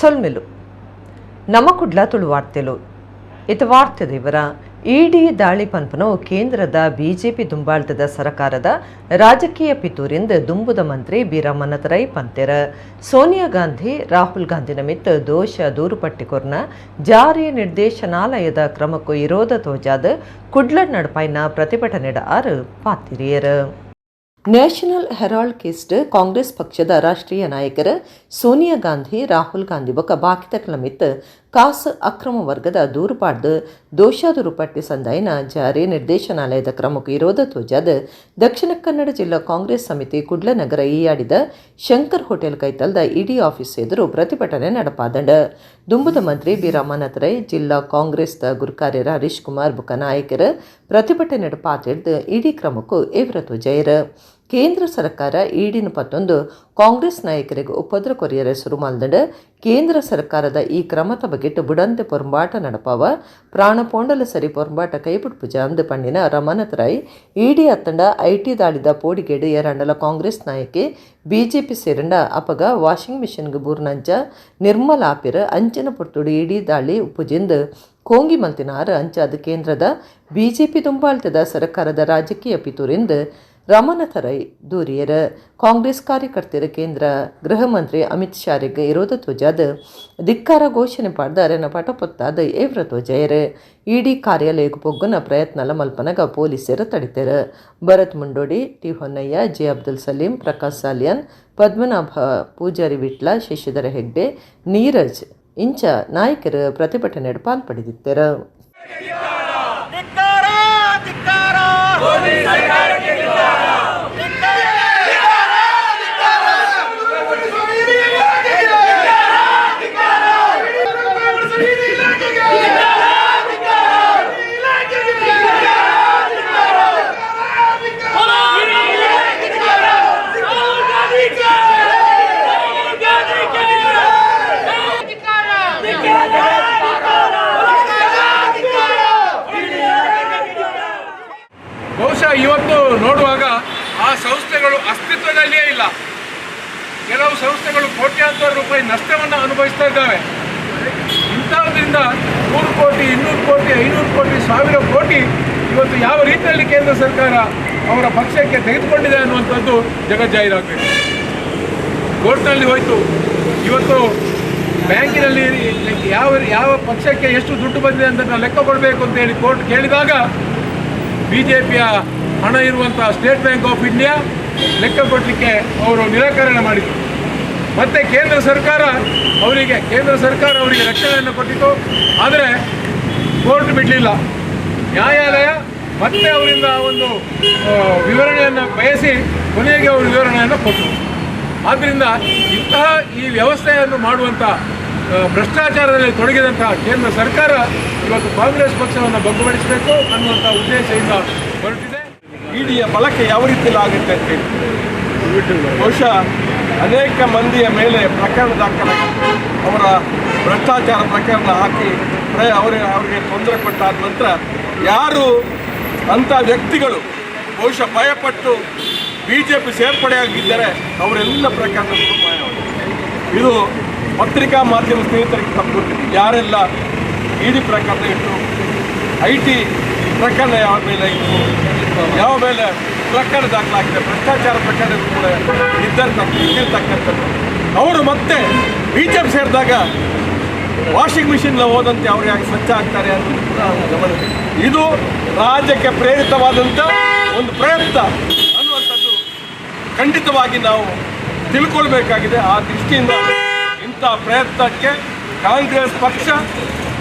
ಸೊಲ್ಮೆಲು. ನಮ್ಮ ಕುಡ್ಲ ತುಳು ವಾರ್ತೆಲು. ಇತ್ತ ವಾರ್ತೆದ ವಿವರ. ಇಡಿ ದಾಳಿ ಪನ್ಪುನವು ಕೇಂದ್ರದ ಬಿಜೆಪಿ ದುಂಬಾಳ್ತದ ಸರಕಾರದ ರಾಜಕೀಯ ಪಿತೂರಿಂದ ದುಂಬುದ ಮಂತ್ರಿ ಬಿ ರಮಾನಾಥ ರೈ ಪಂತೆರ್. ಸೋನಿಯಾ ಗಾಂಧಿ, ರಾಹುಲ್ ಗಾಂಧಿನ ಮಿತ್ತ್ ದೋಷ ದೂರು ಪಟ್ಟಿ ಕೊರ್ನ ಜಾರಿ ನಿರ್ದೇಶನಾಲಯದ ಕ್ರಮಕ್ಕೂ ವಿರೋಧ ತೋಜಾದ್ ಕುಡ್ಲಡ್ ನಡಪಾಯಿನ ಪ್ರತಿಭಟನೆಡ ಆರ್ ಪಾತಿರಿಯರ್. ನ್ಯಾಷನಲ್ ಹೆರಾಲ್ಡ್ ಕೇಸ್ಡ್ ಕಾಂಗ್ರೆಸ್ ಪಕ್ಷದ ರಾಷ್ಟ್ರೀಯ ನಾಯಕರು ಸೋನಿಯಾ ಗಾಂಧಿ, ರಾಹುಲ್ ಗಾಂಧಿ ಬೊಕ್ಕ ಬಾಕಿದಕಲ ಮಿತ್ತ್ ಕಾಸು ಅಕ್ರಮ ವರ್ಗದ ದೂರು ಪಾಡ್ದು ದೋಷಾದೂರು ಪಟ್ಟಿ ಸಂದಾಯಿನ ಜಾರಿ ನಿರ್ದೇಶನಾಲಯದ ಕ್ರಮಕ್ಕೆ ವಿರೋಧ ತೋಜಾದ್ ದಕ್ಷಿಣ ಕನ್ನಡ ಜಿಲ್ಲಾ ಕಾಂಗ್ರೆಸ್ ಸಮಿತಿ ಕುಡ್ಲ ನಗರ ಈಯಾಡಿದ ಶಂಕರ್ ಹೋಟೆಲ್ ಕೈತಲ್ದ ಇಡಿ ಆಫೀಸ್ ಎದುರು ಪ್ರತಿಭಟನೆ ನಡಪಾದಂಡ. ದುಂಬುದ ಮಂತ್ರಿ ಬಿ ರಮಾನಾಥ ರೈ, ಜಿಲ್ಲಾ ಕಾಂಗ್ರೆಸ್ದ ಗುರ್ಕಾರ್ಯರ ಹರೀಶ್ ಕುಮಾರ್ ಬೊಕ್ಕ ನಾಯಕರು ಪ್ರತಿಭಟನೆ ಪಾತೆರ್ದು ಇಡಿ ಕ್ರಮಕ್ಕೂ ಎವ್ರ ತೋಜಾಯರು. ಕೇಂದ್ರ ಸರ್ಕಾರ ಈಡಿನ ಪತ್ತೊಂದು ಕಾಂಗ್ರೆಸ್ ನಾಯಕರಿಗೆ ಉಪದ್ರ ಕೊರಿಯರೆ ಶುರು ಮಲ್ದಂಡ್. ಕೇಂದ್ರ ಸರ್ಕಾರದ ಈ ಕ್ರಮದ ಬಗೆಟ್ ಬುಡಂತೆ ಪೊರಂಬಾಟ ನಡಪಾವ, ಪ್ರಾಣ ಪೋಂಡಲ ಸರಿ ಪೊರಂಬಾಟ ಕೈಬಿಡ್ಪುಜ ಅಂದ್ ಪಂಡಿನ ರಮಾನಾಥ ರೈ, ಇಡಿ ಅತ್ತಂಡ IT ದಾಳಿದ ಪೋಡಿಗೇಡು ಏರಾಂಡಲ ಕಾಂಗ್ರೆಸ್ ನಾಯಕೆ ಬಿಜೆಪಿ ಸೇರಂಡ ಅಪಗ ವಾಷಿಂಗ್ ಮಿಷನ್ಗೆ ಬೂರ್ನಂಚ ನಿರ್ಮಲ ಆಪಿರ, ಅಂಚಿನ ಪೊರ್ತುಡು ಇಡಿ ದಾಳಿ ಉಪ್ಪುಜಿಂದ್ ಕೋಂಗಿ ಮಲ್ತಿನಾರ್. ಅಂಚಾದ ಕೇಂದ್ರದ ಬಿಜೆಪಿ ದುಂಬಾಳ್ತದ ಸರ್ಕಾರದ ರಾಜಕೀಯ ಪಿತೂರಿಂದ ರಮಾನಾಥ ರೈ ದೂರಿಯರ್. ಕಾಂಗ್ರೆಸ್ ಕಾರ್ಯಕರ್ತರು ಕೇಂದ್ರ ಗೃಹ ಮಂತ್ರಿ ಅಮಿತ್ ಶಾರಿಗೆ ವಿರೋಧ ತೋಜಾದ ಧಿಕ್ಕಾರ ಘೋಷಣೆ ಪಾಡ್ದ ಅರೆನ ಪಟ ಪೊತ್ತಾದ ಏವ್ರ ತೋಜಾಯರ್. ಇಡಿ ಕಾರ್ಯಾಲಯಕ್ಕೆ ಪೊಗ್ಗುನ ಪ್ರಯತ್ನಲ ಮಲ್ಪನಗ ಪೊಲೀಸರು ತಡಿತೆರ್. ಭರತ್ ಮುಂಡೋಡಿ, ಟಿ ಹೊನ್ನಯ್ಯ, ಜೆ ಅಬ್ದುಲ್ ಸಲೀಂ, ಪ್ರಕಾಶ್ ಸಾಲಿಯನ್, ಪದ್ಮನಾಭ ಪೂಜಾರಿ ವಿಟ್ಲ, ಶಶಿಧರ ಹೆಗ್ಡೆ, ನೀರಜ್ ಇಂಚ ನಾಯಕರು ಪ್ರತಿಭಟನೆ ಪಾಲ್ಪಡೆದಿದ್ದರು. ಧಿಕ್ಕಾರ, ಧಿಕ್ಕಾರ ಮೋದಿ ಸರ್ಕಾರಕ್ಕೆ! ಧಿಕ್ಕಾರ, ಧಿಕ್ಕಾರ! ಧಿಕ್ಕಾರ! ಬಹುಶಃ ಇವತ್ತು ನೋಡುವಾಗ ಆ ಸಂಸ್ಥೆಗಳು ಅಸ್ತಿತ್ವದಲ್ಲಿಯೇ ಇಲ್ಲ. ಕೆಲವು ಸಂಸ್ಥೆಗಳು ಕೋಟ್ಯಾಂತರ ರೂಪಾಯಿ ನಷ್ಟವನ್ನು ಅನುಭವಿಸ್ತಾ ಇದ್ದಾವೆ. ಇಂತಹದ್ರಿಂದ 100 ಕೋಟಿ, 200 ಕೋಟಿ, 500 ಕೋಟಿ, 1000 ಕೋಟಿ ಇವತ್ತು ಯಾವ ರೀತಿಯಲ್ಲಿ ಕೇಂದ್ರ ಸರ್ಕಾರ ಅವರ ಪಕ್ಷಕ್ಕೆ ತೆಗೆದುಕೊಂಡಿದೆ ಅನ್ನುವಂಥದ್ದು ಜಗಜ್ಜಾಹೀರಾಗಬೇಕು. ಕೋರ್ಟ್ನಲ್ಲಿ ಹೋಯಿತು. ಇವತ್ತು ಬ್ಯಾಂಕಿನಲ್ಲಿ ಯಾವ ಯಾವ ಪಕ್ಷಕ್ಕೆ ಎಷ್ಟು ದುಡ್ಡು ಬಂದಿದೆ ಅಂತ ನಾವು ಲೆಕ್ಕ ಕೊಡಬೇಕು ಅಂತ ಹೇಳಿ ಕೋರ್ಟ್ ಕೇಳಿದಾಗ, ಬಿಜೆಪಿಯ ಹಣ ಇರುವಂತಹ ಸ್ಟೇಟ್ ಬ್ಯಾಂಕ್ ಆಫ್ ಇಂಡಿಯಾ ಲೆಕ್ಕ ಕೊಡಲಿಕ್ಕೆ ಅವರು ನಿರಾಕರಣೆ ಮಾಡಿದರು. ಮತ್ತು ಕೇಂದ್ರ ಸರ್ಕಾರ ಅವರಿಗೆ ರಕ್ಷಣೆಯನ್ನು ಕೊಟ್ಟಿತ್ತು. ಆದರೆ ಕೋರ್ಟ್ ಬಿಡಲಿಲ್ಲ. ನ್ಯಾಯಾಲಯ ಮತ್ತೆ ಅವರಿಂದ ಒಂದು ವಿವರಣೆಯನ್ನು ಬಯಸಿ ಕೊನೆಗೆ ಅವರು ವಿವರಣೆಯನ್ನು ಕೊಟ್ಟರು. ಆದ್ದರಿಂದ ಇಂತಹ ಈ ವ್ಯವಸ್ಥೆಯನ್ನು ಮಾಡುವಂಥ ಭ್ರಷ್ಟಾಚಾರದಲ್ಲಿ ತೊಡಗಿದಂತಹ ಕೇಂದ್ರ ಸರ್ಕಾರ ಇವತ್ತು ಕಾಂಗ್ರೆಸ್ ಪಕ್ಷವನ್ನು ಬಗ್ಗುಬಡಿಸಬೇಕು ಅನ್ನುವಂಥ ಉದ್ದೇಶದಿಂದ ಹೊರಟಿದೆ. ಇಡಿಯ ಬಳಕೆ ಯಾವ ರೀತಿಯಲ್ಲಿ ಆಗುತ್ತೆ ಅಂತ ಹೇಳಿ ಬಹುಶಃ ಅನೇಕ ಮಂದಿಯ ಮೇಲೆ ಪ್ರಕರಣ ದಾಖಲಾಗಿದೆ. ಅವರ ಭ್ರಷ್ಟಾಚಾರ ಪ್ರಕರಣ ಹಾಕಿ ಅವರಿಗೆ ತೊಂದರೆ ಕೊಟ್ಟಾದ ನಂತರ ಯಾರು ಅಂಥ ವ್ಯಕ್ತಿಗಳು ಬಹುಶಃ ಭಯಪಟ್ಟು ಬಿಜೆಪಿ ಸೇರ್ಪಡೆಯಾಗಿದ್ದರೆ ಅವರೆಲ್ಲ ಪ್ರಕರಣಗಳು ಮಾಯವಾಗಿದೆ. ಇದು ಪತ್ರಿಕಾ ಮಾಧ್ಯಮ ಸ್ನೇಹಿತರಿಗೆ ತಪ್ಪು ಗೊತ್ತಿದೆ. ಯಾರೆಲ್ಲ ಇಡಿ ಪ್ರಕರಣ ಇಟ್ಟು, IT ಪ್ರಕರಣ ಯಾವ ಮೇಲೆ ಇತ್ತು, ಯಾವ ಮೇಲೆ ಪ್ರಕರಣ ದಾಖಲಾಗಿದೆ, ಭ್ರಷ್ಟಾಚಾರ ಪ್ರಕರಣ ಕೂಡ ಇದ್ದಿರ್ತಕ್ಕಂಥದ್ದು, ಅವರು ಮತ್ತೆ ಬಿಜೆಪಿ ಸೇರಿದಾಗ ವಾಷಿಂಗ್ ಮಿಷಿನ್ ಹೋದಂತೆ ಅವರು ಯಾಕೆ ಸ್ವಚ್ಛ ಆಗ್ತಾರೆ ಅಂತ ಕೂಡ ನಾವು ಗಮನಿಸಬೇಕು. ಇದು ರಾಜ್ಯಕ್ಕೆ ಪ್ರೇರಿತವಾದಂಥ ಒಂದು ಪ್ರಯತ್ನ ಅನ್ನುವಂಥದ್ದು ಖಂಡಿತವಾಗಿ ನಾವು ತಿಳ್ಕೊಳ್ಬೇಕಾಗಿದೆ. ಆ ದೃಷ್ಟಿಯಿಂದ ಇಂಥ ಪ್ರಯತ್ನಕ್ಕೆ ಕಾಂಗ್ರೆಸ್ ಪಕ್ಷ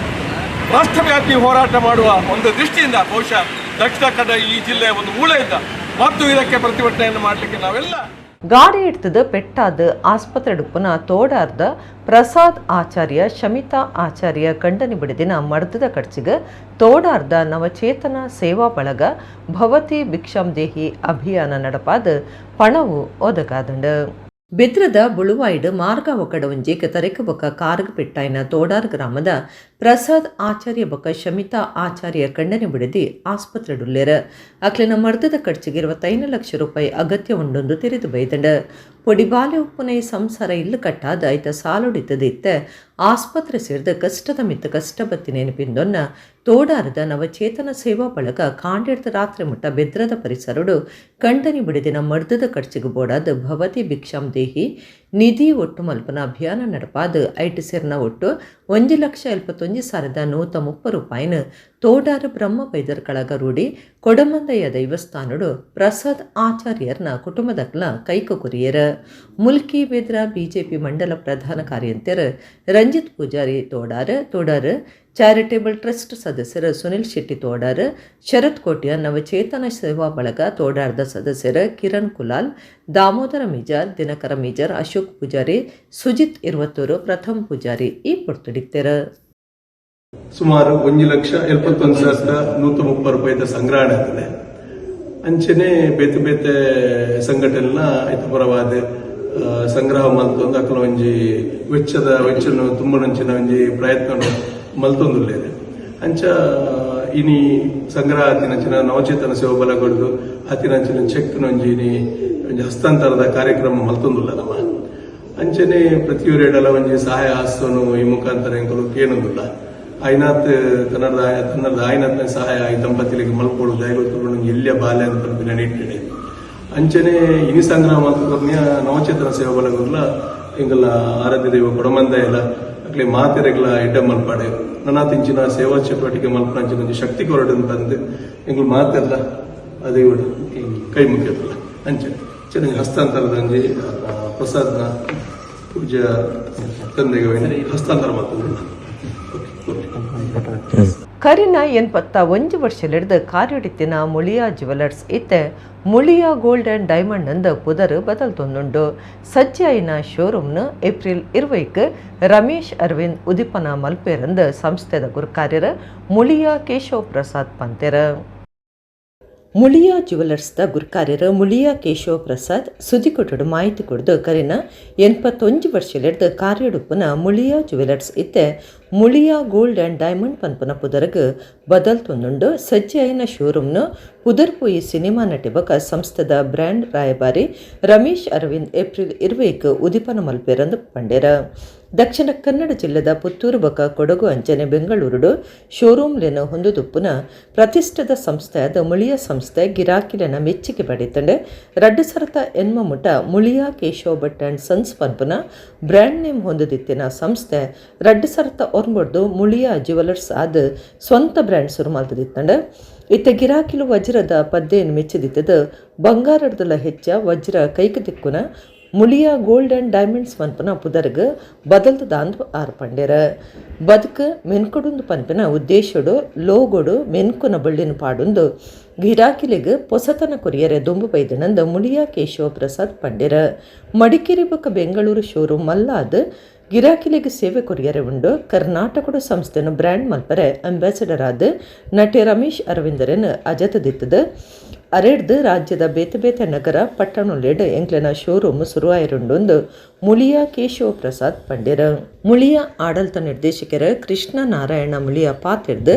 ರಾಷ್ಟ್ರವ್ಯಾಪಿ ಹೋರಾಟ ಮಾಡುವ ಒಂದು ದೃಷ್ಟಿಯಿಂದ ಬಹುಶಃ ದಕ್ಷಿಣ ಕನ್ನಡ ಈ ಜಿಲ್ಲೆಯ ಒಂದು ಮೂಲೆಯಿಂದ ಮತ್ತು ಇದಕ್ಕೆ ಪ್ರತಿಭಟನೆಯನ್ನು ಮಾಡಲಿಕ್ಕೆ ನಾವೆಲ್ಲ ಗಾಡಿ ಎಡ್ತದ ಪೆಟ್ಟಾದ ಆಸ್ಪತ್ರೆ ತೋಡಾರ್ದ ಪ್ರಸಾದ್ ಆಚಾರ್ಯ, ಶಮಿತಾ ಆಚಾರ್ಯ ಕಂಡನಿ ಬಿಡದಿನ ಮರ್ದದ ಖರ್ಚಿಗೆ ತೋಡಾರ್ದ ನವಚೇತನ ಸೇವಾ ಬಳಗ ಭವತಿ ಭಿಕ್ಷಾಂ ದೇಹಿ ಅಭಿಯಾನ ನಡಪಾದ ಪಣವು ಒದಗಾದಂಡ. ಬೆದ್ರದ ಬುಳುವಾಯ್ಡ್ ಮಾರ್ಗ ಒಕ್ಕಡ ಒಂಜೇಕ ತರೆಕ ಬೊಕ್ಕ ಕಾರ್ಗ್ ಪೆಟ್ಟಾಯಿನ ತೋಡಾರ್ ಗ್ರಾಮದ Prasad ಆಚಾರ್ಯ ಬೊಕ ಶಮಿತಾ ಆಚಾರ್ಯ ಕಂಡನೆ ಬಿಡದಿ ಆಸ್ಪತ್ರೆಡುಲ್ಲೆರ್. ಅಕ್ಲೆನ ಮರ್ದದ ಖರ್ಚಿಗೆ 25 ಲಕ್ಷ ರೂಪಾಯಿ ಅಗತ್ಯ ಉಂಡೊಂದು ತೆರೆದು ಬೈದಂಡ. ಪೊಡಿಬಾಲೆ ಉಪ್ಪುನೈ ಸಂಸಾರ ಇಲ್ಲು ಕಟ್ಟಾದ ಐತ ಸಾಲುಡಿತದಿತ್ತ ಆಸ್ಪತ್ರೆ ಸೇರಿದ ಕಷ್ಟದ ಮಿತ್ತ ಕಷ್ಟ ಬತ್ತಿ ನೆನಪಿಂದೊನ್ನ ತೋಡಾರದ ನವಚೇತನ ಸೇವಾ ಬಳಗ ಕಾಂಡೇಡ್ದ ರಾತ್ರಿ ಮುಟ್ಟ ಬೆದ್ರದ ಪರಿಸರಡು ಕಂಡನಿ ಬಿಡದಿನ ಮರ್ದದ ಖರ್ಚಿಗೆ ಬೋಡಾದ ಭವತಿ ಭಿಕ್ಷಾಂ ದೇಹಿ ನಿಧಿ ಒಟ್ಟು ಮಲ್ಪನ ಅಭಿಯಾನ ನಡಪಾದ ಐಟಿ ಸೇರ್ನ ಒಟ್ಟು 1,71,130 ರೂಪಾಯಿನ ತೋಡಾರ ಬ್ರಹ್ಮ ಬೈದರ್ ಕಳಗ ರೂಢಿ ಕೊಡಮಂದಯ್ಯ ದೈವಸ್ಥಾನಡು ಪ್ರಸಾದ್ ಆಚಾರ್ಯರ್ನ ಕುಟುಂಬದಕ್ಲ ಕೈಕ ಕೊರಿಯರ. ಮುಲ್ಕಿ ಬೆದ್ರ ಬಿಜೆಪಿ ಮಂಡಲ ಪ್ರಧಾನ ಕಾರ್ಯಂತೆರ್ ರಂಜಿತ್ ಪೂಜಾರಿ ತೋಡಾರ್, ತೋಡಾರ್ ಚಾರಿಟೇಬಲ್ ಟ್ರಸ್ಟ್ ಸದಸ್ಯರು ಸುನಿಲ್ ಶೆಟ್ಟಿ ತೋಡಾರ್, ಶರತ್ ಕೋಟ್ಯ ನವಚೇತನ ಸೇವಾ ಬಳಗ ತೋಡಾರ್ದ ಸದಸ್ಯರು ಕಿರಣ್ ಕುಲಾಲ್, ದಾಮೋದರ ಮಿಜಾರ್, ದಿನಕರ ಮಿಜಾರ್, ಅಶೋಕ್ ಪೂಜಾರಿ, ಸುಜಿತ್ ಇರುವತ್ತೂರು, ಪ್ರಥಮ್ ಪೂಜಾರಿ ಈ ಪೊರ್ತುಡಿತ್ತೆರ್. ಸುಮಾರು 1,71,130 ರೂಪಾಯಿದ ಸಂಗ್ರಹಣೆ ಆಗ್ತದೆ. ಅಂಚನೆ ಬೇತೆ ಬೇತೆ ಸಂಘಟನೆಲ ಐತ ಪರವಾದ ಸಂಗ್ರಹ ಮಲ್ತೊಂದು ಅಕಲ ಒಂಜಿ ವೆಚ್ಚದ ವೆಚ್ಚನು ತುಂಬನಂಚಿನ ಒಂಜಿ ಪ್ರಯತ್ನ ಮಲ್ತೊಂದುಲ್ಲೇದೆ. ಅಂಚ ಇನಿ ಸಂಗ್ರಹ ಆತಿನಂಚಿನ ನವಚೇತನ ಸೇವಾ ಬಲಗೊಡ್ದು ಆತಿನಂಚಿನ ಚೆಕ್ ಒಂಜಿ ಇನಿ ಒಂಜಿ ಹಸ್ತಾಂತರದ ಕಾರ್ಯಕ್ರಮ ಮಲ್ತೊಂದುಲ್ಲ ನಮ್ಮ. ಅಂಚನೆ ಪ್ರತಿಯೊರಿಡಲ ಒಂಜಿ ಸಹಾಯ ಹಸ್ತನು ಈ ಮುಖಾಂತರ ಎಂಕುಲು ಕೇನೊಂದುಲ್ಲ. ಐನಾತ್ ತನ್ನದ ತನ್ನದ ಆಯ್ನತ್ನ ಸಹಾಯ ಈ ದಂಪತಿಲಿಗೆ ಮಲ್ಪೊಡು ದಯಗೊತ್ತು ಎಲ್ಲಿಯ ಬಾಲೆ ಅಂತ ನಿಟ್ಟಿಡೆ. ಅಂಚನೆ ಇನಿ ಸಂಗ್ರಹ ಮಲ್ತೊರ್ನಿಯ ನವಚೇತನ ಸೇವಾ ಬಲಗೊಡ್ಲ ಎಂಗಲ ಆರಾಧ್ಯ ದೈವ ಕೊಡಮಂದ ಎಲ್ಲ ಅಕ್ಲೆ ಮಾತೆರೆಗ್ಲ ಎಡ್ಡ ಮಲ್ಪಾಡೆ ನನಾತಿಂಚಿನ ಸೇವಾ ಚಟುವಟಿಕೆ ಮಲ್ಪನಂಚಿನ ಒಂಜಿ ಶಕ್ತಿ ಕೊರಡು ಅಂತಂದು ಎಂಗುಲು ಮಾತೆರ್ಲ ಅದೇ ಕೈ ಮುಗಿಯೋದಿಲ್ಲ. ಅಂಚೆ ಚೆನ್ನಾಗಿ ಹಸ್ತಾಂತರದ ಒಂಜಿ ಪ್ರಸಾದ್ನ ಪೂಜಾ ತಂದೆಗೆ ಹಸ್ತಾಂತರ ಮಾಡ್ತದಿಲ್ಲ. ಕರಿನ 81 ವರ್ಷಲಿಡ್ದು ಕಾರ್ಯಡಿತ್ತಿನ ಮುಳಿಯಾ ಜುವೆಲರ್ಸ್ ಇತ್ತೆ ಮುಳಿಯಾ gold and diamond ಅಂದ ಪುದರ್ ಬದಲ್ತೊಂದುಂಡು. ಸಜ್ಜಾಯಿನ ಶೋರೂಮ್ನ ಏಪ್ರಿಲ್ 20 ರಮೇಶ್ ಅರವಿಂದ್ ಉದಿಪನ ಮಲ್ಪೇರಂದ ಸಂಸ್ಥೆದ ಗುರುಕಾರ್ಯರ ಮುಳಿಯಾ ಕೇಶವ ಪ್ರಸಾದ್ ಪಂತೆರ. ಮುಳಿಯಾ ಜುವೆಲರ್ಸ್ದ ಗುರುಕಾರ್ಯರ ಮುಳಿಯಾ ಕೇಶವ ಪ್ರಸಾದ್ ಸುದ್ದಿಕೊಟ್ಟಡು ಮಾಹಿತಿ ಕೊಡ್ದು ಕರಿನ 81 ವರ್ಷಲಿಡ್ದು ಕಾರ್ಯಡುಪ್ಪುನ ಮುಳಿಯಾ ಜುವೆಲರ್ಸ್ ಇತ್ತೆ ಮುಳಿಯಾ gold and diamond ಪನ್ಪುನ ಪುದರ್ಗ್ ಬದಲ್ತೊಂದುಂಡು. ಸಜ್ಜಾಯಿನ ಶೋರೂಮ್ನ ಪುದರ್ಪೋಯಿ ಸಿನಿಮಾ ನಟಿ ಬೊಕ ಸಂಸ್ಥೆದ ಬ್ರ್ಯಾಂಡ್ ರಾಯಭಾರಿ ರಮೇಶ್ ಅರವಿಂದ್ ಏಪ್ರಿಲ್ 20 ಉದಿಪನ ಮಲ್ಪೇರಂದು ಪಂಡೇರ. ದಕ್ಷಿಣ ಕನ್ನಡ ಜಿಲ್ಲೆದ ಪುತ್ತೂರು ಬೊಕ ಕೊಡಗು ಅಂಚನೆ ಬೆಂಗಳೂರುಡು ಶೋರೂಮ್ಲೆನ ಹೊಂದುದುಪ್ಪುನ ಪ್ರತಿಷ್ಠಿತ ಸಂಸ್ಥೆಯಾದ ಮುಳಿಯ ಸಂಸ್ಥೆ ಗಿರಾಕಿಲೆನ ಮೆಚ್ಚುಗೆ ಪಡೆತಂಡೆ. 2008 ಮುಟ ಮುಳಿಯಾ ಕೇಶವ ಭಟ್ ಆ್ಯಂಡ್ ಸನ್ಸ್ ಪನ್ಪುನ ಬ್ರ್ಯಾಂಡ್ ನೇಮ್ ಹೊಂದುದಿತ್ತಿನ ಸಂಸ್ಥೆ 2009 ಮುಳಿಯಾ ಜುವೆಲರ್ಸ್ ಆದ ಸ್ವಂತ ಬ್ರ್ಯಾಂಡ್ ಶುರು ಮಲ್ತದಿತ್ತಂಡ. ಇತ್ತ ಗಿರಾಕಿಲು ವಜ್ರದ ಪದ್ದೆಯನ್ನು ಮೆಚ್ಚಿದಿತ್ತದ ಬಂಗಾರದಲ ಹೆಚ್ಚ ವಜ್ರ ಕೈಕ ದಿಕ್ಕುನ ಮುಳಿಯಾ gold and diamonds ಪನ್ಪುನ ಪುದರ್ಗ್ ಬದಲ್ತದಾಂದ್ ಆರ್ ಪಂಡೆರ. ಬದುಕು ಮೆನ್ಕೊಡುಂದು ಪನ್ಪಿನ ಉದ್ದೇಶಡು ಲೋಗೊಡು ಮೆನ್ಕುನ ಬಳ್ಳಿನ ಪಾಡುಂದು ಗಿರಾಕಿಲಿಗ್ ಪೊಸತನ ಕೊರಿಯರೆ ದುಂಬು ಬೈದನಂದ ಮುಳಿಯಾ ಕೇಶವ ಪ್ರಸಾದ್ ಪಂಡೆರ. ಮಡಿಕೇರಿ ಬೊಕ ಬೆಂಗಳೂರು ಶೋರೂಮ್ ಮಲ್ಲಾದ್ ಗಿರಾಕಿಲಿಗ್ ಸೇವೆ ಕೊರಿಯರೆ ಉಂಡು. ಕರ್ನಾಟಕದ ಸಂಸ್ಥೆನ ಬ್ರ್ಯಾಂಡ್ ಮಲ್ಪರೆ ಅಂಬಾಸಿಡರ್ ಆದ್ ನಟೆ ರಮೇಶ್ ಅರವಿಂದರನ್ ಅಜತದಿತ್ತದ. ಅರೆಡ್ದು ರಾಜ್ಯದ ಬೇತೆ ಬೇತೆ ನಗರ ಪಟ್ಟಣೊಲೆಡ್ ಎಂಕ್ಲೆನ ಶೋರೂಮ್ ಸುರುವಾಯಿರುಂಡುಂದು ಮುಳಿಯಾ ಕೇಶವ ಪ್ರಸಾದ್ ಪಂಡೆರ್. ಮುಳಿಯಾ ಆಡಳಿತ ನಿರ್ದೇಶಕರ ಕೃಷ್ಣ ನಾರಾಯಣ ಮುಳಿಯಾ ಪಾತೆರ್ದ್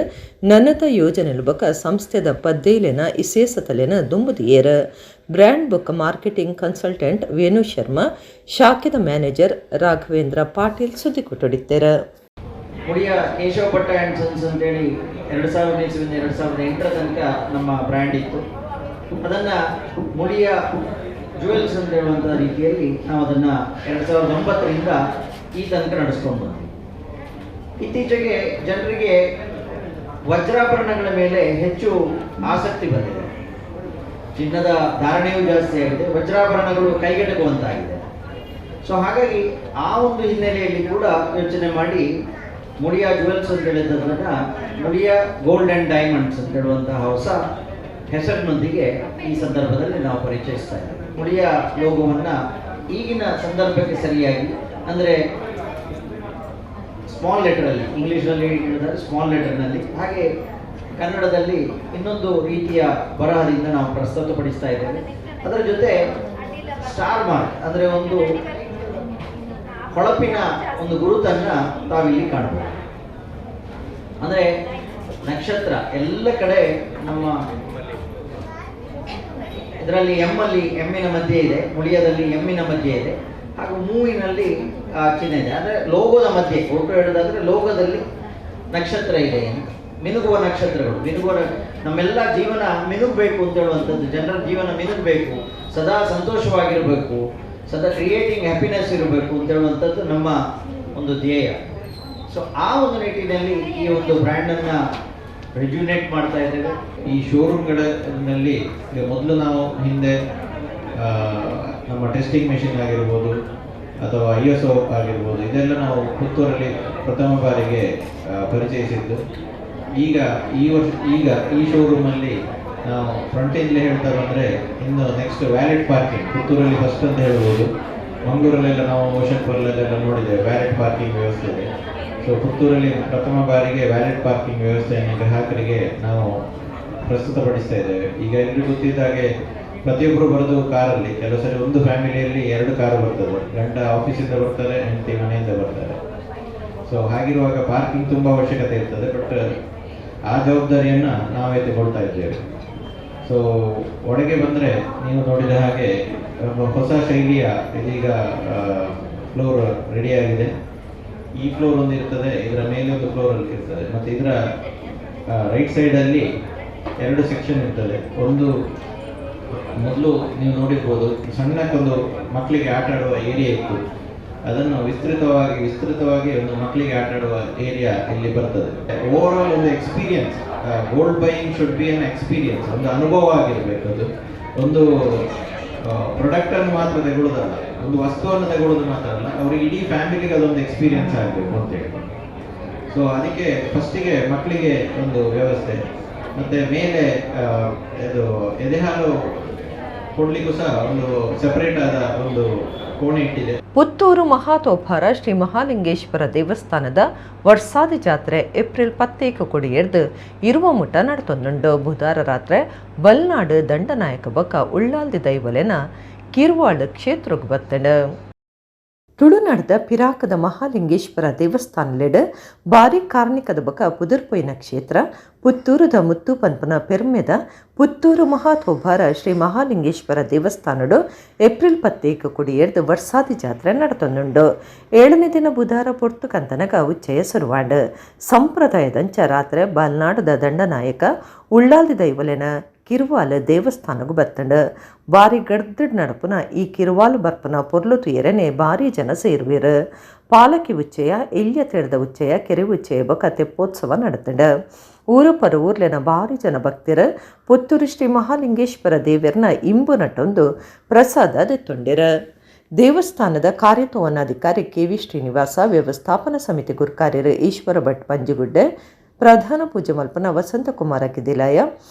ನನದ ಯೋಜನೆಲು ಬೊಕ ಸಂಸ್ಥೆದ ಪದ್ದೇಲೆನ ಇಸೇಸತಲೆನ ದುಂಬುದಿಯೇರ್. ಬ್ರ್ಯಾಂಡ್ ಬೊಕ ಮಾರ್ಕೆಟಿಂಗ್ ಕನ್ಸಲ್ಟೆಂಟ್ ವೇಣು ಶರ್ಮಾ, ಶಾಖೆದ ಮ್ಯಾನೇಜರ್ ರಾಘವೇಂದ್ರ ಪಾಟೀಲ್ ಸುದ್ದಿ ಕೊಟ್ಟಡಿತ್ತೇರು. ಮುಳಿಯ ಕೇಶವ ಭಟ್ಟ ಆ್ಯಂಡ್ ಸನ್ಸ್ ಅಂತೇಳಿ 2000 ಇಸ್ವಿಯಿಂದ 2008ರ ತನಕ ನಮ್ಮ ಬ್ರ್ಯಾಂಡ್ ಇತ್ತು. ಅದನ್ನು ಮುಳಿಯ ಜುವೆಲ್ಸ್ ಅಂತ ಹೇಳುವಂಥ ರೀತಿಯಲ್ಲಿ ನಾವು ಅದನ್ನು 2009ರಿಂದ ಈ ತನಕ ನಡೆಸ್ಕೊಂಡು ಬಂದ್ವಿ. ಇತ್ತೀಚೆಗೆ ಜನರಿಗೆ ವಜ್ರಾಭರಣಗಳ ಮೇಲೆ ಹೆಚ್ಚು ಆಸಕ್ತಿ ಬಂದಿದೆ. ಚಿನ್ನದ ಧಾರಣೆಯೂ ಜಾಸ್ತಿ ಆಗಿದೆ, ವಜ್ರಾಭರಣಗಳು ಕೈಗೆಟಕುವಂತಾಗಿದೆ. ಸೊ ಹಾಗಾಗಿ ಆ ಒಂದು ಹಿನ್ನೆಲೆಯಲ್ಲಿ ಕೂಡ ಯೋಚನೆ ಮಾಡಿ ಮುಳಿಯಾ ಜುವೆಲ್ಸ್ ಅಂತ ಹೇಳಿದ್ದನ್ನು ಮುಳಿಯಾ gold and diamonds ಅಂತ ಹೇಳುವಂತಹ ಹೊಸ ಹೆಸರಿನೊಂದಿಗೆ ಈ ಸಂದರ್ಭದಲ್ಲಿ ನಾವು ಪರಿಚಯಿಸ್ತಾ ಇದ್ದೇವೆ. ಮುಳಿಯಾ ಲೋಗೋವನ್ನು ಈಗಿನ ಸಂದರ್ಭಕ್ಕೆ ಸರಿಯಾಗಿ, ಅಂದರೆ ಸ್ಮಾಲ್ ಲೆಟರಲ್ಲಿ, ಇಂಗ್ಲೀಷ್ನಲ್ಲಿ ಹೇಳಿದರೆ ಸ್ಮಾಲ್ ಲೆಟರ್ನಲ್ಲಿ, ಹಾಗೆ ಕನ್ನಡದಲ್ಲಿ ಇನ್ನೊಂದು ರೀತಿಯ ಬರಹದಿಂದ ನಾವು ಪ್ರಸ್ತುತಪಡಿಸ್ತಾ ಇದ್ದೇವೆ. ಅದರ ಜೊತೆ ಸ್ಟಾರ್ ಮಾರ್ಕ್, ಅಂದರೆ ಒಂದು ಹೊಳಪಿನ ಒಂದು ಗುರುತನ್ನು ತಾವಿಲ್ಲಿ ಕಾಣಬಹುದು. ಅಂದರೆ ನಕ್ಷತ್ರ ಎಲ್ಲ ಕಡೆ ನಮ್ಮ ಇದರಲ್ಲಿ ಎಮ್ಮಲ್ಲಿ ಎಮ್ಮಿನ ಮಧ್ಯೆ ಇದೆ, ಮುಳಿಯದಲ್ಲಿ ಎಮ್ಮಿನ ಮಧ್ಯೆ ಇದೆ, ಹಾಗೂ ಮೂವಿನಲ್ಲಿ ಚಿಹ್ನೆ ಇದೆ. ಅಂದರೆ ಲೋಗೋದ ಮಧ್ಯೆ, ಒಟ್ಟು ಹೇಳೋದಾದರೆ ಲೋಗೋದಲ್ಲಿ ನಕ್ಷತ್ರ ಇದೆ ಅಂತ. ಮಿನುಗುವ ನಕ್ಷತ್ರಗಳು, ಮಿನುಗುವ ನಮ್ಮೆಲ್ಲ ಜೀವನ ಮಿನುಗಬೇಕು ಅಂತ ಹೇಳುವಂಥದ್ದು. ಜನರ ಜೀವನ ಮಿನುಗಬೇಕು, ಸದಾ ಸಂತೋಷವಾಗಿರಬೇಕು, ಸದಾ ಕ್ರಿಯೇಟಿಂಗ್ ಹ್ಯಾಪಿನೆಸ್ ಇರಬೇಕು ಅಂತ ಹೇಳುವಂಥದ್ದು ನಮ್ಮ ಒಂದು ಧ್ಯೇಯ. ಸೊ ಆ ಒಂದು ನಿಟ್ಟಿನಲ್ಲಿ ಈ ಒಂದು ಬ್ರ್ಯಾಂಡನ್ನು ರೆಜ್ಯುನೇಟ್ ಮಾಡ್ತಾ ಇದ್ದೇವೆ. ಈ ಶೋರೂಮ್ಗಳಲ್ಲಿ ಈಗ ಮೊದಲು ನಾವು ಹಿಂದೆ ನಮ್ಮ ಟೆಸ್ಟಿಂಗ್ ಮೆಷಿನ್ ಆಗಿರ್ಬೋದು ಅಥವಾ ISO ಆಗಿರ್ಬೋದು, ಇದೆಲ್ಲ ನಾವು ಪುತ್ತೂರಲ್ಲಿ ಪ್ರಥಮ ಬಾರಿಗೆ ಪರಿಚಯಿಸಿದ್ದು. ಈಗ ಈ ವರ್ಷ ಈಗ ಈ ಶೋರೂಮಲ್ಲಿ ನಾವು ಫ್ರಂಟೇಜ್ಲಿ ಹೇಳ್ತಾ ಬಂದರೆ ಇನ್ನು ನೆಕ್ಸ್ಟ್ ವ್ಯಾಲೆಟ್ ಪಾರ್ಕಿಂಗ್ ಪುತ್ತೂರಲ್ಲಿ ಫಸ್ಟ್ ಅಂತ ಹೇಳ್ಬೋದು. ಮಂಗಳೂರಲ್ಲೆಲ್ಲ ನಾವು ಓಷನ್ ಪರ್ಲಲ್ಲೆಲ್ಲ ನೋಡಿದ್ದೇವೆ ವ್ಯಾಲೆಟ್ ಪಾರ್ಕಿಂಗ್ ವ್ಯವಸ್ಥೆ ಇದೆ. ಸೊ ಪುತ್ತೂರಲ್ಲಿ ಪ್ರಥಮ ಬಾರಿಗೆ ವ್ಯಾಲೆಟ್ ಪಾರ್ಕಿಂಗ್ ವ್ಯವಸ್ಥೆಯನ್ನು ಗ್ರಾಹಕರಿಗೆ ನಾವು ಪ್ರಸ್ತುತಪಡಿಸ್ತಾ ಇದ್ದೇವೆ. ಈಗ ಎಲ್ರಿಗೂ ಗೊತ್ತಿದ್ದ ಹಾಗೆ ಪ್ರತಿಯೊಬ್ಬರು ಬರೋದು ಕಾರಲ್ಲಿ. ಕೆಲವು ಸರಿ ಒಂದು ಫ್ಯಾಮಿಲಿಯಲ್ಲಿ 2 ಕಾರು ಬರ್ತದೆ, ಗಂಡ ಆಫೀಸಿಂದ ಬರ್ತಾರೆ, ಹೆಂಡತಿ ಮನೆಯಿಂದ ಬರ್ತಾರೆ. ಸೊ ಹಾಗಿರುವಾಗ ಪಾರ್ಕಿಂಗ್ ತುಂಬ ಅವಶ್ಯಕತೆ ಇರ್ತದೆ. ಬಟ್ ಆ ಜವಾಬ್ದಾರಿಯನ್ನು ನಾವೇ ತಗೊಳ್ತಾ ಇದ್ದೇವೆ. ಸೊ ಒಳಗೆ ಬಂದರೆ ನೀವು ನೋಡಿದ ಹಾಗೆ ಹೊಸ ಶೈಲಿಯ ಇದೀಗ ಫ್ಲೋರ್ ರೆಡಿಯಾಗಿದೆ. ಈ ಫ್ಲೋರ್ ಒಂದು ಇರ್ತದೆ, ಇದರ ಮೇಲೆ ಒಂದು ಫ್ಲೋರಲ್ಲಿ ಇರ್ತದೆ, ಮತ್ತು ಇದರ ರೈಟ್ ಸೈಡಲ್ಲಿ 2 ಸೆಕ್ಷನ್ ಇರ್ತದೆ. ಒಂದು ಮೊದಲು ನೀವು ನೋಡಿರ್ಬೋದು, ಸಣ್ಣಕ್ಕೊಂದು ಮಕ್ಕಳಿಗೆ ಆಟ ಆಡುವ ಏರಿಯಾ ಇತ್ತು. ಅದನ್ನು ವಿಸ್ತೃತವಾಗಿ ಒಂದು ಮಕ್ಕಳಿಗೆ ಆಟ ಆಡುವ ಏರಿಯಾ ಇಲ್ಲಿ ಬರ್ತದೆ. ಓವರ್ ಆಲ್ ಒಂದು experience, gold buying should be an experience, ಒಂದು ಅನುಭವ ಆಗಿರಬೇಕು. ಅದು ಒಂದು ಪ್ರಾಡಕ್ಟನ್ನು ಮಾತ್ರ ತಗೊಳ್ಳೋದಲ್ಲ, ಒಂದು ವಸ್ತುವನ್ನು ತಗೊಳ್ಳೋದು ಮಾತ್ರ ಅಲ್ಲ, ಅವರಿಗೆ ಇಡೀ ಫ್ಯಾಮಿಲಿಗೆ ಅದೊಂದು ಎಕ್ಸ್ಪೀರಿಯನ್ಸ್ ಆಗಬೇಕು ಅಂತೇಳಿ. ಸೊ ಅದಕ್ಕೆ ಫಸ್ಟಿಗೆ ಮಕ್ಕಳಿಗೆ ಒಂದು ವ್ಯವಸ್ಥೆ, ಮತ್ತು ಮೇಲೆ ಇದು ಎದೆಹಾಲು ಕೊಡಲಿಕ್ಕೂ ಸಹ ಒಂದು ಸೆಪರೇಟ್ ಆದ ಒಂದು ಕೋಣೆ ಇಟ್ಟಿದೆ. ಪುತ್ತೂರು ಮಹಾತೋಭಾರ ಶ್ರೀ ಮಹಾಲಿಂಗೇಶ್ವರ ದೇವಸ್ಥಾನದ ವರ್ಷಾದಿ ಜಾತ್ರೆ ಏಪ್ರಿಲ್ 11 ಕೊಡಿಯೆರ್ದು ಇರುವ ಮುಟ ನಡತೊಂದುಂಡು. ಬುಧವಾರ ರಾತ್ರಿ ಬಲ್ನಾಡು ದಂಡನಾಯಕ ಬಕ ಉಳ್ಳಾಲ್ದಿ ದೈವಲೆನ ಕಿರುವಾಳು ಕ್ಷೇತ್ರಕ್ಕೆ ಬತ್ತಂಡು. ತುಳುನಾಡದ ಪಿರಾಕದ ಮಹಾಲಿಂಗೇಶ್ವರ ದೇವಸ್ಥಾನಲೆಡ್ ಬಾರಿ ಕಾರ್ಣಿಕದ ಬಕ ಪುದರ್ಪೊಯ್ನ ಕ್ಷೇತ್ರ ಪುತ್ತೂರುದ ಮುತ್ತು ಪನ್ಪನ ಪೆರ್ಮೆದ ಪುತ್ತೂರು ಮಹಾತೋಭಾರ ಶ್ರೀ ಮಹಾಲಿಂಗೇಶ್ವರ ದೇವಸ್ಥಾನಡು ಏಪ್ರಿಲ್ 11 ಕೊಡಿಯೆರ್ದು ವರ್ಷಾದಿ ಜಾತ್ರೆ ನಡತೊಂದುಂಡು. 7ನೇ ದಿನ ಬುಧವಾರ ಪೊರ್ತು ಕಂತನಗ ಉಚ್ಚಯ ಸುರುವಾಂಡ್. ಸಂಪ್ರದಾಯದಂಚ ರಾತ್ರಿ ಬಾಲ್ನಾಡದ ದಂಡನಾಯಕ ಉಳ್ಳಾಲ್ದಿ ದೈವಲೆನ ಕಿರುವಾಲು ದೇವಸ್ಥಾನಗೂ ಬತ್ತಂಡು. ಬಾರಿ ಗಡ್ದಡ್ ನಡಪುನ ಈ ಕಿರುವಾಲು ಬರ್ಪನ ಪೊರ್ಲು ತುಯರನೆ ಭಾರಿ ಜನ ಸೇರುವಿರು. ಪಾಲಕಿ ಉಚ್ಚಯ, ಎಲ್ಯ ತೆರೆದ ಉಚ್ಚಯ, ಕೆರೆ ಉಚ್ಚಯ ಬೊಕ ತೆಪ್ಪೋತ್ಸವ ನಡತಂಡು. ಊರು ಪರ ಊರ್ಲೆನ ಭಾರಿ ಜನ ಭಕ್ತಿರು ಪುತ್ತೂರು ಶ್ರೀ ಮಹಾಲಿಂಗೇಶ್ವರ ದೇವರನ ಇಂಬು ನಟೊಂದು ಪ್ರಸಾದ ದೆತ್ತೊಂಡಿರು. ದೇವಸ್ಥಾನದ ಕಾರ್ಯತೋವನಾಧಿಕಾರಿ ಕೆ ವಿ ಶ್ರೀನಿವಾಸ, ವ್ಯವಸ್ಥಾಪನಾ ಸಮಿತಿ ಗುರ್ಕಾರ್ಯರು ಈಶ್ವರ ಭಟ್ ಪಂಜುಗುಡ್ಡೆ, ಪ್ರಧಾನ ಪೂಜೆ ಮಲ್ಪನ Vasanthakumara Kidilaya,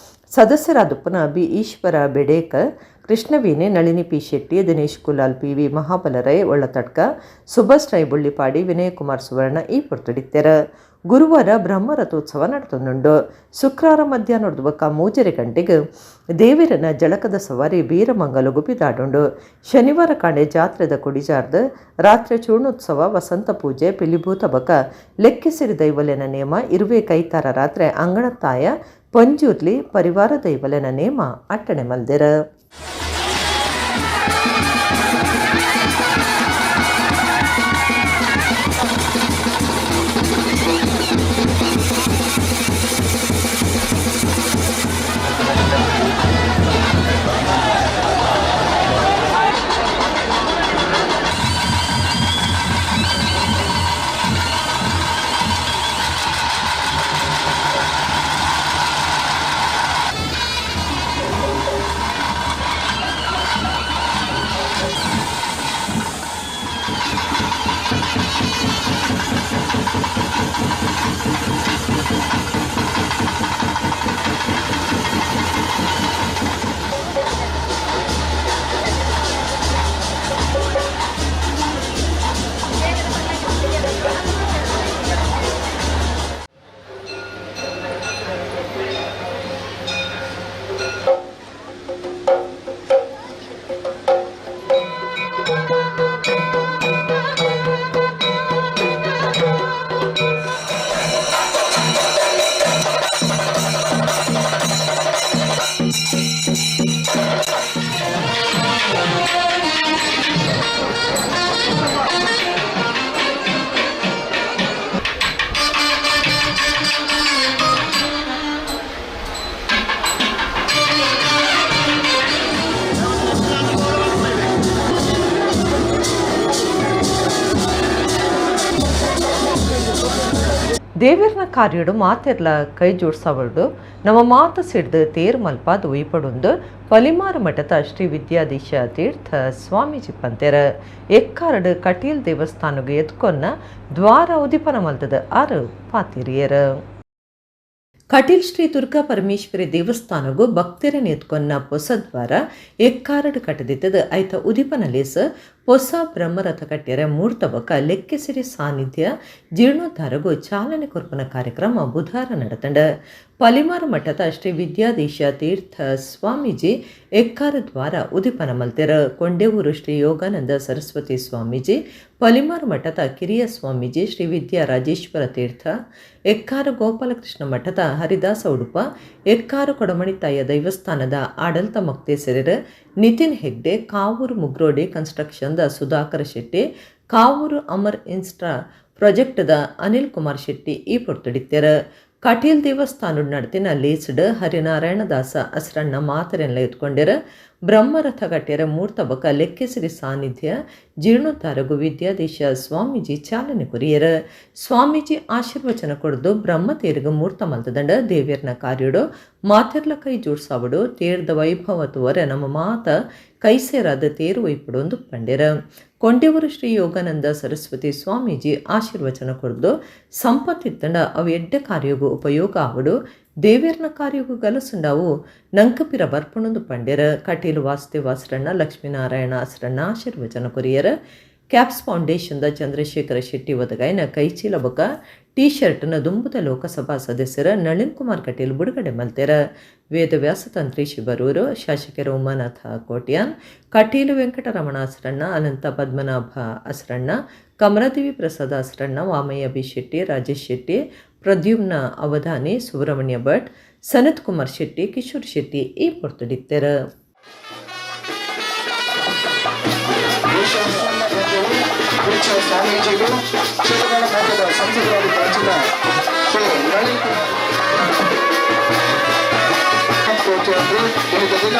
ಸದಸ್ಯರಾದಪ್ಪನ B Ishwara Bedekar, Krishnaveene, Nalini P Shetty, Dinesh Kulal, P V Mahabalarai Ollathadka, Subhash Rai Bullipadi, Vinayakumar Suvarna ಈ ಪೊರ್ತುಡಿತ್ತೆರ. ಗುರುವಾರ ಬ್ರಹ್ಮರಥೋತ್ಸವ ನಡೆತೊಂದುಂಡು. ಶುಕ್ರವಾರ ಮಧ್ಯಾಹ್ನದ ಬೊಕ್ಕ 3:30 ಗಂಟೆಗೆ ದೇವಿರನ ಜಳಕದ ಸವಾರಿ ಬೀರಮಂಗಲ ಗುಪಿದಾಡುಂಡು. ಶನಿವಾರ ಕಾಂಡೆ ಜಾತ್ರೆದ ಕೊಡಿಜಾರ್ದು ರಾತ್ರಿ ಚೂರ್ಣೋತ್ಸವ, ವಸಂತ ಪೂಜೆ, ಪಿಲಿಭೂತ ಬಕ ಲೆಕ್ಕೆಸಿರಿ ದೈವಲೆನ ನೇಮ, ಇರುವೆ ಕೈತಾರ ರಾತ್ರಿ ಅಂಗಣತ್ತಾಯ ಪಂಜುರ್ಲಿ ಪರಿವಾರ ದೈವಲೆನ ನೇಮ ಅಟ್ಟಣೆ ಮಲ್ದೆರ. ದೇವೆರ್ನ ಕಾರ್ಯಡು ಮಾತೆರ್ಲ ಕೈ ಜೋಡ್ಸವಡು ನಮ್ಮ ಮಾತು ಸಿಡ್ದು ತೇರು ಮಲ್ಪಾದ್ ಒಯ್ಪಡುಂದು ಪಲಿಮಾರು ಮಠದ ಶ್ರೀ ವಿದ್ಯಾಧೀಶ ತೀರ್ಥ ಸ್ವಾಮೀಜಿ ಪಂತೆರ. ಎಕ್ಕಾರಡು ಕಟೀಲ್ ದೇವಸ್ಥಾನಗ್ ಎತ್ಕೊನ್ನ ದ್ವಾರ ಉದಿಪನ ಮಲ್ತದ ಆರು ಪಾತಿರಿಯರ್. ಕಟೀಲ್ ಶ್ರೀ ದುರ್ಗಾ ಪರಮೇಶ್ವರಿ ದೇವಸ್ಥಾನಗೂ ಭಕ್ತರ ಎತ್ಕೊನ್ನ ಪೊಸ ದ್ವಾರ ಎಕ್ಕಾರಡು ಕಟ್ಟದಿತ್ತದ ಐತ ಉದಿಪನ ಲೇಸ ಪೊಸ ಬ್ರಹ್ಮರಥ ಕಟ್ಯರ ಮೂರ್ತ ಬೊಕ ಲೆಕ್ಕೆಸಿರಿ ಸಾನ್ನಿಧ್ಯ ಜೀರ್ಣೋದ್ಧಾರಗೂ ಚಾಲನೆ ಕೊರ್ಪುನ ಕಾರ್ಯಕ್ರಮ ಬುಧವಾರ ನಡೆತಂಡ. ಪಲಿಮಾರು ಮಠದ ಶ್ರೀ ವಿದ್ಯಾಧೀಶ ತೀರ್ಥ ಸ್ವಾಮೀಜಿ ಎಕ್ಕಾರ ದ್ವಾರ ಉದಿಪನ ಮಲ್ತೆರ. ಕೊಂಡೇವೂರು ಶ್ರೀ ಯೋಗಾನಂದ ಸರಸ್ವತಿ ಸ್ವಾಮೀಜಿ, ಪಲಿಮಾರು ಮಠದ ಕಿರಿಯ ಸ್ವಾಮೀಜಿ ಶ್ರೀ ವಿದ್ಯಾ ರಾಜೇಶ್ವರ ತೀರ್ಥ, ಎಕ್ಕಾರ ಗೋಪಾಲಕೃಷ್ಣ ಮಠದ ಹರಿದಾಸ ಉಡುಪ, ಎಕ್ಕಾರು ಕೊಡಮಣಿತಾಯ ದೈವಸ್ಥಾನದ ಆಡಳಿತ ಮೊಕ್ತೇಸರರು ನಿತಿನ್ ಹೆಗ್ಡೆ, ಕಾವೂರು ಮುಗ್ರೋಡಿ ಕನ್ಸ್ಟ್ರಕ್ಷನ್ದ ಸುಧಾಕರ ಶೆಟ್ಟಿ, ಕಾವೂರು ಅಮರ್ ಇನ್ಸ್ಟ್ರಾ ಪ್ರಾಜೆಕ್ಟ್ದ ಅನಿಲ್ ಕುಮಾರ್ ಶೆಟ್ಟಿ ಈ ಪೊರ್ತುಡಿತ್ತೆರ್. ಕಟೀಲ್ ದೇವಸ್ಥಾನಡ್ ನಡತಿನ ಲೇಸ್ಡ್ ಹರಿನಾರಾಯಣದಾಸ ಅಸ್ರಣ್ಣ ಮಾತರೆಲ್ಲ ಎತ್ಕೊಂಡೆರ. ಬ್ರಹ್ಮರಥ ಕಟ್ಯರ ಮೂರ್ತ ಬೊಕ ಲೆಕ್ಕೆಸಿರಿ ಸಾನ್ನಿಧ್ಯ ಜೀರ್ಣೋದ್ಧಾರಗು ವಿದ್ಯಾಧೀಶ ಸ್ವಾಮೀಜಿ ಚಾಲನೆ ಕೊರಿಯರ. ಸ್ವಾಮೀಜಿ ಆಶೀರ್ವಚನ ಕೊಡ್ದು ಬ್ರಹ್ಮ ತೇರುಗು ಮೂರ್ತ ಮಲ್ತದಂಡ ದೇವ್ಯರ್ನ ಕಾರ್ಯಡು ಮಾತೆರ್ಲ ಕೈ ಜೋಡ್ಸಾವಡು ತೇರ್ದ ವೈಭವ ತೂವರೆ ನಮ್ಮ ಮಾತ ಕೈಸೇರಾದ ತೇರು ಒಯ್ಪಡು ಪಂಡೆರ. ಕೊಂಡೇವೂರು ಶ್ರೀ ಯೋಗಾನಂದ ಸರಸ್ವತಿ ಸ್ವಾಮೀಜಿ ಆಶೀರ್ವಚನ ಕೊಡ್ದು ಸಂಪತ್ತಿತ್ತಂಡ ಅವು ಎಡ್ಡೆ ಕಾರ್ಯಗೂ ಉಪಯೋಗ ಆವಡು ದೇವೇರ್ನ ಕಾರ್ಯಗೂ ಗಲಸುಂಡಾವು ನಂಕಪಿರ ಬರ್ಪಣೊಂದು ಪಂಡೆರ. ಕಟೀಲು ವಾಸುದೇವ ಅಸ್ರಣ್ಣ, ಲಕ್ಷ್ಮೀನಾರಾಯಣ ಅಸ್ರಣ್ಣ ಆಶೀರ್ವಚನ ಕೊರಿಯರ. ಕ್ಯಾಪ್ಸ್ ಫೌಂಡೇಶನ್ದ ಚಂದ್ರಶೇಖರ ಶೆಟ್ಟಿ ಒದಗಾಯಿನ ಕೈಚೀಲ ಬೊಕ ಟೀ ಶರ್ಟ್ನ ದುಂಬುದ ಲೋಕಸಭಾ ಸದಸ್ಯರ ನಳಿನ್ ಕುಮಾರ್ ಕಟೀಲ್ ಬಿಡುಗಡೆ ಮಲ್ತೆರ. ವೇದವ್ಯಾಸ ತಂತ್ರಿ ಶಿಬರೂರು, ಶಾಸಕರು ಉಮಾನಾಥ ಕೋಟ್ಯಾನ್, ಕಟೀಲು ವೆಂಕಟರಮಣ ಅಸ್ರಣ್ಣ, ಅನಂತ ಪದ್ಮನಾಭ ಅಸ್ರಣ್ಣ, ಕಮಲಾದೇವಿ ಪ್ರಸಾದ ಅಸ್ರಣ್ಣ, ವಾಮಯ್ಯ ಬಿ ಶೆಟ್ಟಿ, ರಾಜೇಶ್ ಶೆಟ್ಟಿ, ಪ್ರದ್ಯುಮ್ನ ಅವಧಾನಿ, ಸುಬ್ರಹ್ಮಣ್ಯ ಭಟ್, ಸನತ್ ಕುಮಾರ್ ಶೆಟ್ಟಿ, ಕಿಶೋರ್ ಶೆಟ್ಟಿ ಈ ಪೊರ್ತುಡಿತ್ತೆರ್. ಸ್ವಾಮೀಜಿಗಳು ಚಿತ್ರಕಲಾ ಮಠದ ಸಂಸದರಾಗಿ ಪ್ರಾಚೀನ ಶ್ರೀ ನಳಿನ್ ಕೋಟೆಯವರು ಇಂದಿನ ದಿನ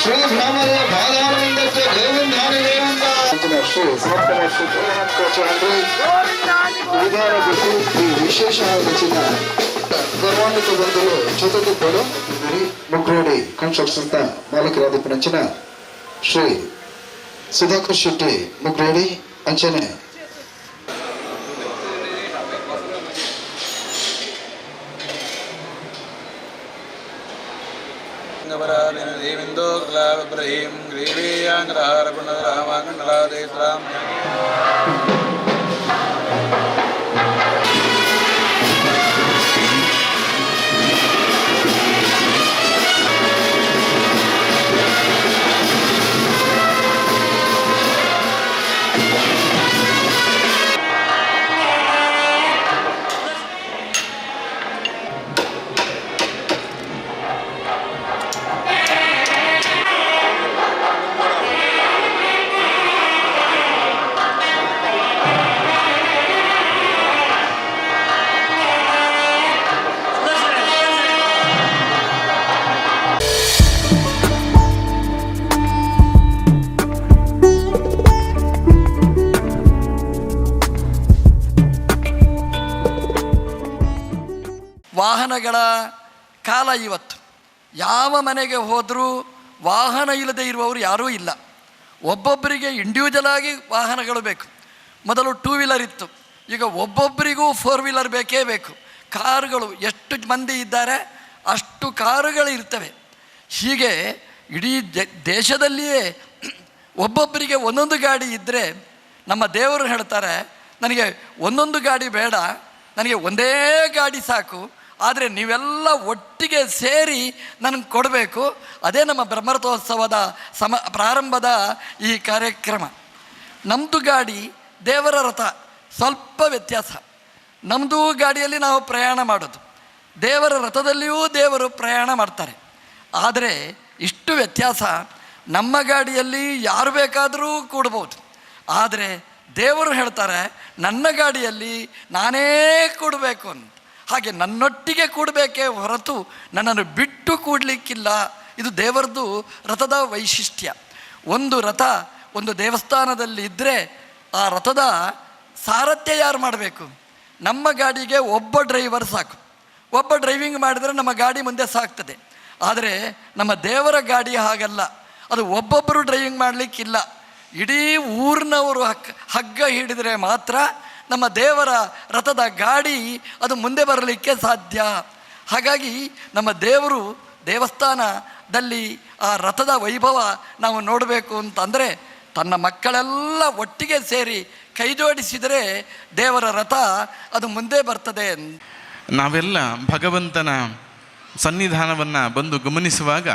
ಶ್ರೀ ಬ್ರಾಹ್ಮಣ ಬಾಲಾನಂದಕ್ಕೆ ಗೋವಿಂದಾನಿ ಗೋವಿಂದ ಶ್ರೀ ಸಮರ್ಪಣ ಶ್ರೀ ಕೋಟೆಯವರು ವಿಧಾನ ಈ ವಿಶೇಷ ಚಿನ್ನ ಗೌರವಾನ್ವಿತ ಬಂಧುಗಳು ಜೊತೆಗಿದ್ದರು ಮುಗ್ರೋಡಿ ಕನ್ಸ್ಟ್ರಕ್ಷನ್ ಮಾಲೀಕರಾದ ನಂಚಿನ ಶ್ರೀ ಸುಧಾಕರ್ ಶೆಟ್ಟಿ ಮುಗ್ರೋಡಿ ಅಂಚನೆ ವಾಹನಗಳ ಕಾಲ ಇವತ್ತು. ಯಾವ ಮನೆಗೆ ಹೋದರೂ ವಾಹನ ಇಲ್ಲದೆ ಇರುವವರು ಯಾರೂ ಇಲ್ಲ. ಒಬ್ಬೊಬ್ಬರಿಗೆ ಇಂಡಿವಿಜುವಲ್ ಆಗಿ ವಾಹನಗಳು ಬೇಕು. ಮೊದಲು 2 ವೀಲರ್ ಇತ್ತು, ಈಗ ಒಬ್ಬೊಬ್ಬರಿಗೂ 4 ವೀಲರ್ ಬೇಕೇ ಬೇಕು. ಕಾರುಗಳು ಎಷ್ಟು ಮಂದಿ ಇದ್ದಾರೆ ಅಷ್ಟು ಕಾರುಗಳು ಇರ್ತವೆ. ಹೀಗೆ ಇಡೀ ದೇಶದಲ್ಲಿಯೇ ಒಬ್ಬೊಬ್ಬರಿಗೆ ಒಂದೊಂದು ಗಾಡಿ ಇದ್ದರೆ ನಮ್ಮ ದೇವರು ಹೇಳ್ತಾರೆ, ನನಗೆ ಒಂದೊಂದು ಗಾಡಿ ಬೇಡ, ನನಗೆ ಒಂದೇ ಗಾಡಿ ಸಾಕು, ಆದರೆ ನೀವೆಲ್ಲ ಒಟ್ಟಿಗೆ ಸೇರಿ ನನಗೆ ಕೊಡಬೇಕು. ಅದೇ ನಮ್ಮ ಬ್ರಹ್ಮರಥೋತ್ಸವದ ಪ್ರಾರಂಭದ ಈ ಕಾರ್ಯಕ್ರಮ. ನಮ್ಮದು ಗಾಡಿ ದೇವರ ರಥ, ಸ್ವಲ್ಪ ವ್ಯತ್ಯಾಸ. ನಮ್ಮದು ಗಾಡಿಯಲ್ಲಿ ನಾವು ಪ್ರಯಾಣ ಮಾಡೋದು, ದೇವರ ರಥದಲ್ಲಿಯೂ ದೇವರು ಪ್ರಯಾಣ ಮಾಡ್ತಾರೆ. ಆದರೆ ಇಷ್ಟು ವ್ಯತ್ಯಾಸ, ನಮ್ಮ ಗಾಡಿಯಲ್ಲಿ ಯಾರು ಬೇಕಾದರೂ ಕೂಡ್ಬೋದು, ಆದರೆ ದೇವರು ಹೇಳ್ತಾರೆ ನನ್ನ ಗಾಡಿಯಲ್ಲಿ ನಾನೇ ಕೂಡಬೇಕು ಅಂತ. ಹಾಗೆ ನನ್ನೊಟ್ಟಿಗೆ ಕೂಡಬೇಕೇ ಹೊರತು ನನ್ನನ್ನು ಬಿಟ್ಟು ಕೂಡಲಿಕ್ಕಿಲ್ಲ ಇದು ದೇವರದು ರಥದ ವೈಶಿಷ್ಟ್ಯ. ಒಂದು ರಥ ಒಂದು ದೇವಸ್ಥಾನದಲ್ಲಿ ಇದ್ದರೆ ಆ ರಥದ ಸಾರಥ್ಯ ಯಾರು ಮಾಡಬೇಕು? ನಮ್ಮ ಗಾಡಿಗೆ ಒಬ್ಬ ಡ್ರೈವರ್ ಸಾಕು. ಒಬ್ಬ ಡ್ರೈವಿಂಗ್ ಮಾಡಿದರೆ ನಮ್ಮ ಗಾಡಿ ಮುಂದೆ ಸಾಗ್ತದೆ. ಆದರೆ ನಮ್ಮ ದೇವರ ಗಾಡಿ ಹಾಗಲ್ಲ, ಅದು ಒಬ್ಬೊಬ್ಬರು ಡ್ರೈವಿಂಗ್ ಮಾಡಲಿಕ್ಕಿಲ್ಲ. ಇಡೀ ಊರಿನವರು ಹಗ್ಗ ಹಿಡಿದರೆ ಮಾತ್ರ ನಮ್ಮ ದೇವರ ರಥದ ಗಾಡಿ ಅದು ಮುಂದೆ ಬರಲಿಕ್ಕೆ ಸಾಧ್ಯ. ಹಾಗಾಗಿ ನಮ್ಮ ದೇವರು ದೇವಸ್ಥಾನದಲ್ಲಿ ಆ ರಥದ ವೈಭವ ನಾವು ನೋಡಬೇಕು ಅಂತಂದರೆ ತನ್ನ ಮಕ್ಕಳೆಲ್ಲ ಒಟ್ಟಿಗೆ ಸೇರಿ ಕೈ ಜೋಡಿಸಿದರೆ ದೇವರ ರಥ ಅದು ಮುಂದೆ ಬರ್ತದೆ. ನಾವೆಲ್ಲ ಭಗವಂತನ ಸನ್ನಿಧಾನವನ್ನು ಬಂದು ಗಮನಿಸುವಾಗ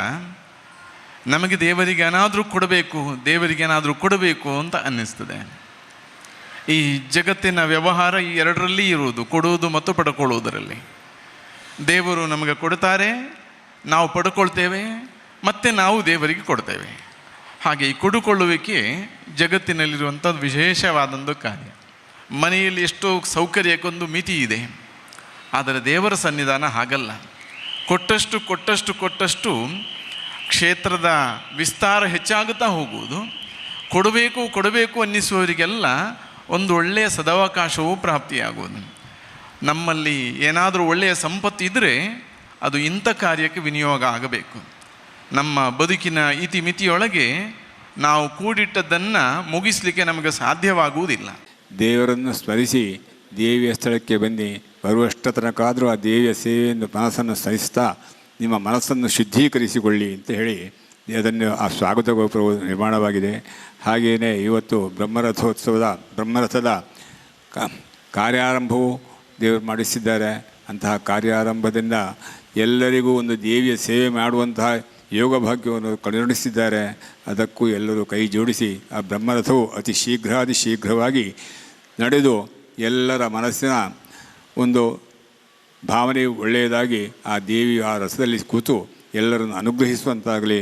ನಮಗೆ ದೇವರಿಗೆ ಏನಾದರೂ ಕೊಡಬೇಕು, ದೇವರಿಗೆ ಏನಾದರೂ ಕೊಡಬೇಕು ಅಂತ ಅನ್ನಿಸ್ತದೆ. ಈ ಜಗತ್ತಿನ ವ್ಯವಹಾರ ಈ ಎರಡರಲ್ಲಿ ಇರುವುದು, ಕೊಡುವುದು ಮತ್ತು ಪಡ್ಕೊಳ್ಳುವುದರಲ್ಲಿ. ದೇವರು ನಮಗೆ ಕೊಡ್ತಾರೆ, ನಾವು ಪಡ್ಕೊಳ್ತೇವೆ, ಮತ್ತು ನಾವು ದೇವರಿಗೆ ಕೊಡ್ತೇವೆ. ಹಾಗೆ ಈ ಕೊಡುಕೊಳ್ಳುವಿಕೆ ಜಗತ್ತಿನಲ್ಲಿರುವಂಥದ್ದು ವಿಶೇಷವಾದೊಂದು ಕಾರ್ಯ. ಮನೆಯಲ್ಲಿ ಎಷ್ಟೋ ಸೌಕರ್ಯಕ್ಕೊಂದು ಮಿತಿ ಇದೆ, ಆದರೆ ದೇವರ ಸನ್ನಿಧಾನ ಹಾಗಲ್ಲ. ಕೊಟ್ಟಷ್ಟು ಕೊಟ್ಟಷ್ಟು ಕೊಟ್ಟಷ್ಟು ಕ್ಷೇತ್ರದ ವಿಸ್ತಾರ ಹೆಚ್ಚಾಗುತ್ತಾ ಹೋಗುವುದು. ಕೊಡಬೇಕು ಕೊಡಬೇಕು ಅನ್ನಿಸುವವರಿಗೆಲ್ಲ ಒಂದು ಒಳ್ಳೆಯ ಸದಾವಕಾಶವೂ ಪ್ರಾಪ್ತಿಯಾಗುವುದು. ನಮ್ಮಲ್ಲಿ ಏನಾದರೂ ಒಳ್ಳೆಯ ಸಂಪತ್ತು ಇದ್ದರೆ ಅದು ಇಂಥ ಕಾರ್ಯಕ್ಕೆ ವಿನಿಯೋಗ ಆಗಬೇಕು. ನಮ್ಮ ಬದುಕಿನ ಇತಿಮಿತಿಯೊಳಗೆ ನಾವು ಕೂಡಿಟ್ಟದ್ದನ್ನು ಮುಗಿಸಲಿಕ್ಕೆ ನಮಗೆ ಸಾಧ್ಯವಾಗುವುದಿಲ್ಲ. ದೇವರನ್ನು ಸ್ಮರಿಸಿ ದೇವಿಯ ಸ್ಥಳಕ್ಕೆ ಬನ್ನಿ. ಬರುವಷ್ಟ ತನಕ ಆದರೂ ಆ ದೇವಿಯ ಸೇವೆಯನ್ನು ಮನಸ್ಸನ್ನು ಸ್ಮರಿಸ್ತಾ ನಿಮ್ಮ ಮನಸ್ಸನ್ನು ಶುದ್ಧೀಕರಿಸಿಕೊಳ್ಳಿ ಅಂತ ಹೇಳಿ ಅದನ್ನು ಆ ಸ್ವಾಗತ ಗೋಪುರವು ನಿರ್ಮಾಣವಾಗಿದೆ. ಹಾಗೆಯೇ ಇವತ್ತು ಬ್ರಹ್ಮರಥದ ಕಾರ್ಯಾರಂಭವು ದೇವರು ಮಾಡಿಸಿದ್ದಾರೆ. ಅಂತಹ ಕಾರ್ಯಾರಂಭದಿಂದ ಎಲ್ಲರಿಗೂ ಒಂದು ದೇವಿಯ ಸೇವೆ ಮಾಡುವಂತಹ ಯೋಗ ಭಾಗ್ಯವನ್ನು ಕರುಣಿಸಿದ್ದಾರೆ. ಅದಕ್ಕೂ ಎಲ್ಲರೂ ಕೈ ಜೋಡಿಸಿ ಆ ಬ್ರಹ್ಮರಥವು ಅತಿ ಶೀಘ್ರಾತಿ ಶೀಘ್ರವಾಗಿ ನಡೆದು ಎಲ್ಲರ ಮನಸ್ಸಿನ ಒಂದು ಭಾವನೆಯು ಒಳ್ಳೆಯದಾಗಿ ಆ ದೇವಿಯು ಆ ರಥದಲ್ಲಿ ಕೂತು ಎಲ್ಲರನ್ನು ಅನುಗ್ರಹಿಸುವಂತಾಗಲಿ.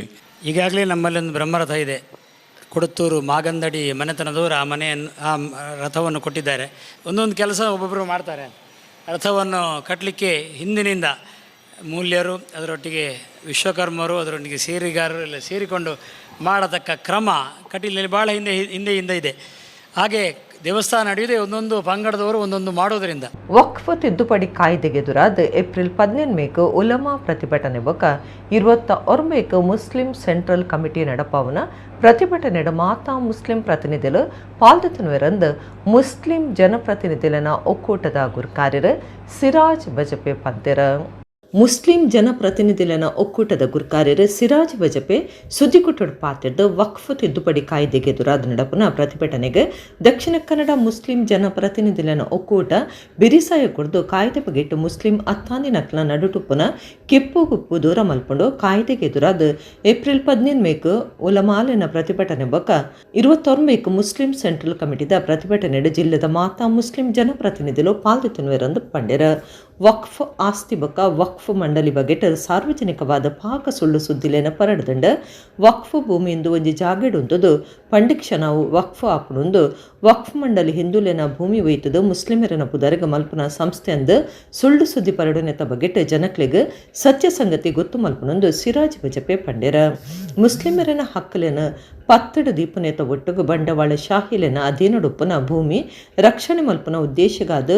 ಈಗಾಗಲೇ ನಮ್ಮಲ್ಲಿ ಒಂದು ಬ್ರಹ್ಮರಥ ಇದೆ. ಕೊಡತ್ತೂರು ಮಾಗಂದಡಿ ಮನೆತನದವರು ಆ ಮನೆಯನ್ನು, ಆ ರಥವನ್ನು ಕೊಟ್ಟಿದ್ದಾರೆ. ಒಂದೊಂದು ಕೆಲಸ ಒಬ್ಬೊಬ್ಬರು ಮಾಡ್ತಾರೆ. ರಥವನ್ನು ಕಟ್ಟಲಿಕ್ಕೆ ಹಿಂದಿನಿಂದ ಮೂಲ್ಯರು, ಅದರೊಟ್ಟಿಗೆ ವಿಶ್ವಕರ್ಮರು, ಅದರೊಟ್ಟಿಗೆ ಸೇರಿಗಾರರು ಎಲ್ಲ ಸೇರಿಕೊಂಡು ಮಾಡತಕ್ಕ ಕ್ರಮ ಕಟೀಲಿನಲ್ಲಿ ಭಾಳ ಹಿಂದೆ ಹಿಂದೆಯಿಂದ ಇದೆ. ಹಾಗೆ ದೇವಸ್ಥಾನ ನಡೆಯುವುದೇ ಒಂದೊಂದು ಪಂಗಡದವರು ಒಂದೊಂದು ಮಾಡೋದರಿಂದ. ವಕ್ಫ್ ತಿದ್ದುಪಡಿ ಕಾಯ್ದೆಗೆ ಎದುರಾದ ಏಪ್ರಿಲ್ 17 ಉಲಮಾ ಪ್ರತಿಭಟನೆ ಬೊಕ 29 ಮುಸ್ಲಿಂ ಸೆಂಟ್ರಲ್ ಕಮಿಟಿ ನಡಪಾವನ ಪ್ರತಿಭಟನೆ ಮಾತಾ ಮುಸ್ಲಿಂ ಪ್ರತಿನಿಧಿಲು ಪಾಲ್ದತನುವೆರಂದು ಮುಸ್ಲಿಂ ಜನಪ್ರತಿನಿಧಿಲನ ಒಕ್ಕೂಟದ ಗುರ್ಕಾರ್ಯರು ಸಿರಾಜ್ ಬಜಪೆ ಪಂತೆರ. ಮುಸ್ಲಿಂ ಜನಪ್ರತಿನಿಧಿಲನ ಒಕ್ಕೂಟದ ಗುರ್ಕಾರ್ಯರು ಸಿರಾಜ್ ಬಜಪೆ ಸುದ್ದಿಕುಟ್ಟಡ್ ಪಾತಿರ್ದು ವಕ್ಫ್ ತಿದ್ದುಪಡಿ ಕಾಯ್ದೆಗೆ ಎದುರಾದ ನಡಪುನ ಪ್ರತಿಭಟನೆಗೆ ದಕ್ಷಿಣ ಕನ್ನಡ ಮುಸ್ಲಿಂ ಜನಪ್ರತಿನಿಧಿಲನ ಒಕ್ಕೂಟ ಬಿರಿಸಾಯ ಕೊಡ್ದು ಕಾಯ್ದೆ ಬಗೆಟ್ಟು ಮುಸ್ಲಿಂ ಅತ್ತಾಂದಿನಕ್ಲ ನಡುಟುಪ್ಪುನ ಕೆಪ್ಪು ಗುಪ್ಪು ದೂರ ಮಲ್ಪುಂಡು. ಕಾಯ್ದೆಗೆ ಎದುರಾದ ಏಪ್ರಿಲ್ 17 ಉಲಮಾಲಿನ ಪ್ರತಿಭಟನೆ ಬೊಕ 29 ಮುಸ್ಲಿಂ ಸೆಂಟ್ರಲ್ ಕಮಿಟಿದ ಪ್ರತಿಭಟನೆ ಜಿಲ್ಲೆದ ಮಾತಾ ಮುಸ್ಲಿಂ ಜನಪ್ರತಿನಿಧಿಲು ಪಾಲ್ದಿತನುವೆರಂದು ಪಂಡೆರ. ವಕ್ಫ್ ಆಸ್ತಿ ಬೊಕ ವಕ್ಫ್ ಮಂಡಳಿ ಬಗೆಟ್ ಸಾರ್ವಜನಿಕವಾದ ಪಾಕ ಸುಳ್ಳು ಸುದ್ದಿಲೇನ ಪರಡ್ದಂಡ. ವಕ್ಫ್ ಭೂಮಿಯಿಂದ ಒಂಜಿ ಜಾಗೆಡುಂತದು ಪಂಡಿಕ್ಷಣವು ವಕ್ಫ್ ಆಪುನುಂದು ವಕ್ಫ್ ಮಂಡಳಿ ಹಿಂದೂಲೇನ ಭೂಮಿ ಒಯ್ತದು ಮುಸ್ಲಿಮರನ ಪುದರ್ಗ ಮಲ್ಪುನ ಸಂಸ್ಥೆ ಅಂದು ಸುಳ್ಳು ಸುದ್ದಿ ಪರಡುನೆತ ಬಗೆಟ್ ಜನಕ್ಲೆಗ್ ಸತ್ಯ ಸಂಗತಿ ಗೊತ್ತು ಮಲ್ಪುನೊಂದು ಸಿರಾಜ್ ಬಜಪೆ ಪಂಡೆರ. ಮುಸ್ಲಿಮರನ ಹಕ್ಕಲೇನ ಪತ್ತಡು ದೀಪನೇತ ಒಟ್ಟುಗು ಬಂಡವಾಳ ಶಾಹಿಲೆನ ಅಧೀನಡುಪ್ಪುನ ಭೂಮಿ ರಕ್ಷಣೆ ಮಲ್ಪುನ ಉದ್ದೇಶಗಾದ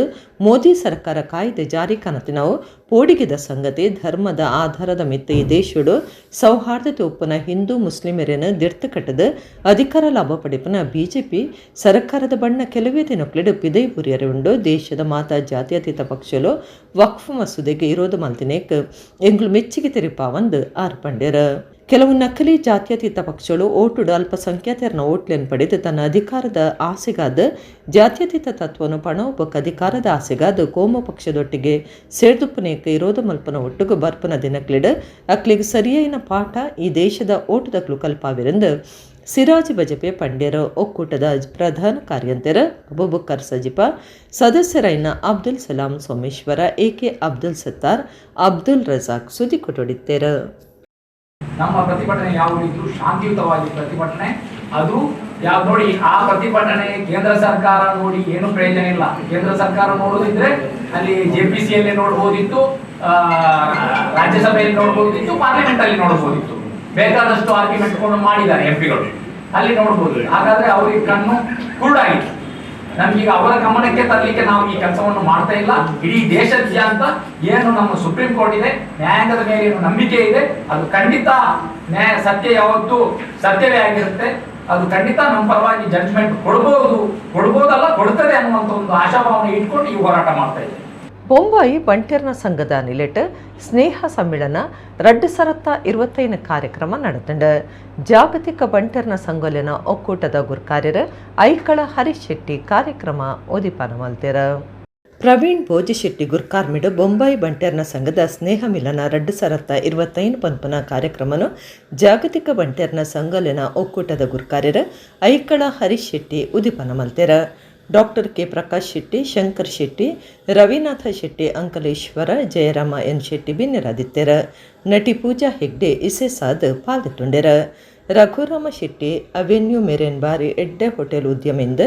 ಮೋದಿ ಸರ್ಕಾರ ಕಾಯ್ದೆ ಜಾರಿ ಕನತಿನವು ಪೋಡಿಗೆದ ಸಂಗತಿ. ಧರ್ಮದ ಆಧಾರದ ಮಿತ್ತ ಈ ದೇಶಡು ಸೌಹಾರ್ದತೆ ಒಪ್ಪುನ ಹಿಂದೂ ಮುಸ್ಲಿಮರೇನ ದಿರ್ತ ಕಟ್ಟದ ಅಧಿಕಾರ ಲಾಭ ಪಡೆಪುನ ಬಿಜೆಪಿ ಸರ್ಕಾರದ ಬಣ್ಣ ಕೆಲವೇ ದಿನಕ್ಲೆಡು ಪಿದೈ ಪುರಿಯರೆ ಉಂಡು. ದೇಶದ ಮಾತಾ ಜಾತ್ಯತೀತ ಪಕ್ಷಲು ವಕ್ಫ್ ಮಸೂದೆಗೆ ಇರೋದು ಮಲ್ತಿನೇಕ್ ಎಂಗ್ಲು ಮೆಚ್ಚಿಗೆ ತೆರಿಪಾವಂದು ಆರ್ ಪಂಡ್ಯರ. ಕೆಲವು ನಕಲಿ ಜಾತ್ಯತೀತ ಪಕ್ಷಗಳು ಓಟುಡು ಅಲ್ಪಸಂಖ್ಯಾತರನ್ನ ಓಟ್ಲೆನ್ ಪಡೆದು ತನ್ನ ಅಧಿಕಾರದ ಆಸೆಗಾದ ಜಾತ್ಯತೀತ ತತ್ವನು ಪಣ ಒಬ್ಬ ಅಧಿಕಾರದ ಆಸೆಗಾದ ಕೋಮ ಪಕ್ಷದೊಟ್ಟಿಗೆ ಸೇರ್ದುಪ್ಪನೇಕ ಇರೋದ ಮಲ್ಪನ ಒಟ್ಟುಗು ಬರ್ಪನ ದಿನಕ್ಲಿಡ್ ಅಕ್ಲಿಗೆ ಸರಿಯಾಯಿನ ಪಾಠ ಈ ದೇಶದ ಓಟುದಕ್ಲು ಕಲ್ಪಾವಿರೆಂದು ಸಿರಾಜ್ ಬಜಪೆ ಪಂಡ್ಯರ. ಒಕ್ಕೂಟದ ಪ್ರಧಾನ ಕಾರ್ಯಂತರ ಅಬೂಬಕ್ಕರ್ ಸಜಿಪ, ಸದಸ್ಯರೈನ ಅಬ್ದುಲ್ ಸಲಾಂ ಸೋಮೇಶ್ವರ, ಎ ಕೆ ಅಬ್ದುಲ್ ಸತ್ತಾರ್, ಅಬ್ದುಲ್ ರಜಾಕ್ ಸುದ್ದಿ ಕೊಟ್ಟೊಡಿತ್ತೇರ. ನಮ್ಮ ಪ್ರತಿಭಟನೆ ಯಾವುದು ಶಾಂತಿಯುತವಾಗಿ ಪ್ರತಿಭಟನೆ. ಅದು ಯಾವ ನೋಡಿ, ಆ ಪ್ರತಿಭಟನೆ ಕೇಂದ್ರ ಸರ್ಕಾರ ನೋಡಿ ಏನು ಪ್ರಯೋಜನ ಇಲ್ಲ. ಕೇಂದ್ರ ಸರ್ಕಾರ ನೋಡೋದಿದ್ರೆ ಅಲ್ಲಿ ಜೆಪಿಸಿಯಲ್ಲಿ ನೋಡ್ಬೋದಿತ್ತು, ರಾಜ್ಯಸಭೆಯಲ್ಲಿ ನೋಡ್ಬೋದಿತ್ತು, ಪಾರ್ಲಿಮೆಂಟ್ ಅಲ್ಲಿ ನೋಡ್ಬೋದಿತ್ತು. ಬೇಕಾದಷ್ಟು ಆರ್ಗ್ಯುಮೆಂಟ್ಗಳನ್ನು ಮಾಡಿದ್ದಾರೆ ಎಂ ಪಿಗಳು, ಅಲ್ಲಿ ನೋಡ್ಬೋದು. ಹಾಗಾದ್ರೆ ಅವ್ರಿಗೆ ಕಣ್ಣು ಕುರುಡಾಗಿತ್ತು. ನಮ್ಗೀಗ ಅವರ ಗಮನಕ್ಕೆ ತರಲಿಕ್ಕೆ ನಾವು ಈ ಕೆಲಸವನ್ನು ಮಾಡ್ತಾ ಇಲ್ಲ. ಇಡೀ ದೇಶಾದ್ಯಂತ ಏನು ನಮ್ಮ ಸುಪ್ರೀಂ ಕೋರ್ಟ್ ಇದೆ, ನ್ಯಾಯಾಂಗದ ಮೇಲೆ ಏನು ನಂಬಿಕೆ ಇದೆ, ಅದು ಖಂಡಿತ ನ್ಯಾಯ ಸತ್ಯ ಯಾವತ್ತೂ ಸತ್ಯವೇ ಆಗಿರುತ್ತೆ. ಅದು ಖಂಡಿತ ನಮ್ಮ ಪರವಾಗಿ ಜಡ್ಜ್ಮೆಂಟ್ ಕೊಡ್ಬೋದು, ಕೊಡ್ಬೋದಲ್ಲ ಕೊಡ್ತದೆ ಅನ್ನುವಂಥ ಒಂದು ಆಶಾಭಾವನೆ ಇಟ್ಕೊಂಡು ಈ ಹೋರಾಟ ಮಾಡ್ತಾ ಇದೆ. ಬೊಂಬಾಯಿ ಬಂಟೆರ್ನ ಸಂಘದ ನಿಲೆಟ್ ಸ್ನೇಹ ಸಮ್ಮೇಳನ 2025 ಕಾರ್ಯಕ್ರಮ ನಡೆತಂಡ. ಜಾಗತಿಕ ಬಂಟೆರ್ನ ಸಂಘಲಿನ ಒಕ್ಕೂಟದ ಗುರ್ಕಾರ್ಯರ ಐಕಳ ಹರೀಶ್ ಶೆಟ್ಟಿ ಕಾರ್ಯಕ್ರಮ ಉದಿಪಾನ ಮಲ್ತೆರ. ಪ್ರವೀಣ್ ಭೋಜಶೆಟ್ಟಿ ಗುರ್ಕಾರ್ಮಿಡು ಬೊಂಬಾಯಿ ಬಂಟೆರ್ನ ಸಂಘದ ಸ್ನೇಹ ಮಿಲನ 2025 ಪಂಪನ ಕಾರ್ಯಕ್ರಮನು ಜಾಗತಿಕ ಬಂಟೆರ್ನ ಸಂಘಲಿನ ಒಕ್ಕೂಟದ ಗುರ್ಕಾರ್ಯರ Aikala Harish Shetty ಉದಿಪಾನ ಮಲ್ತೆರ. Doctor K Prakash Shetty, Shankar Shetty, Ravinatha Shetty Ankaleshwar, Jayarama N Shetty ಬಿನ್ನೆರಾದಿತ್ಯರ. ನಟಿ ಪೂಜಾ ಹೆಗ್ಡೆ ಇಸೆಸಾದ್ ಪಾಲ್ದಿತ್ತುಂಡೆರ. ರಘುರಾಮ ಶೆಟ್ಟಿ ಅವೆನ್ಯೂ ಮೇರೆನ್ ಬಾರಿ ಎಡ್ಡೆ ಹೋಟೆಲ್ ಉದ್ಯಮಿಂದ,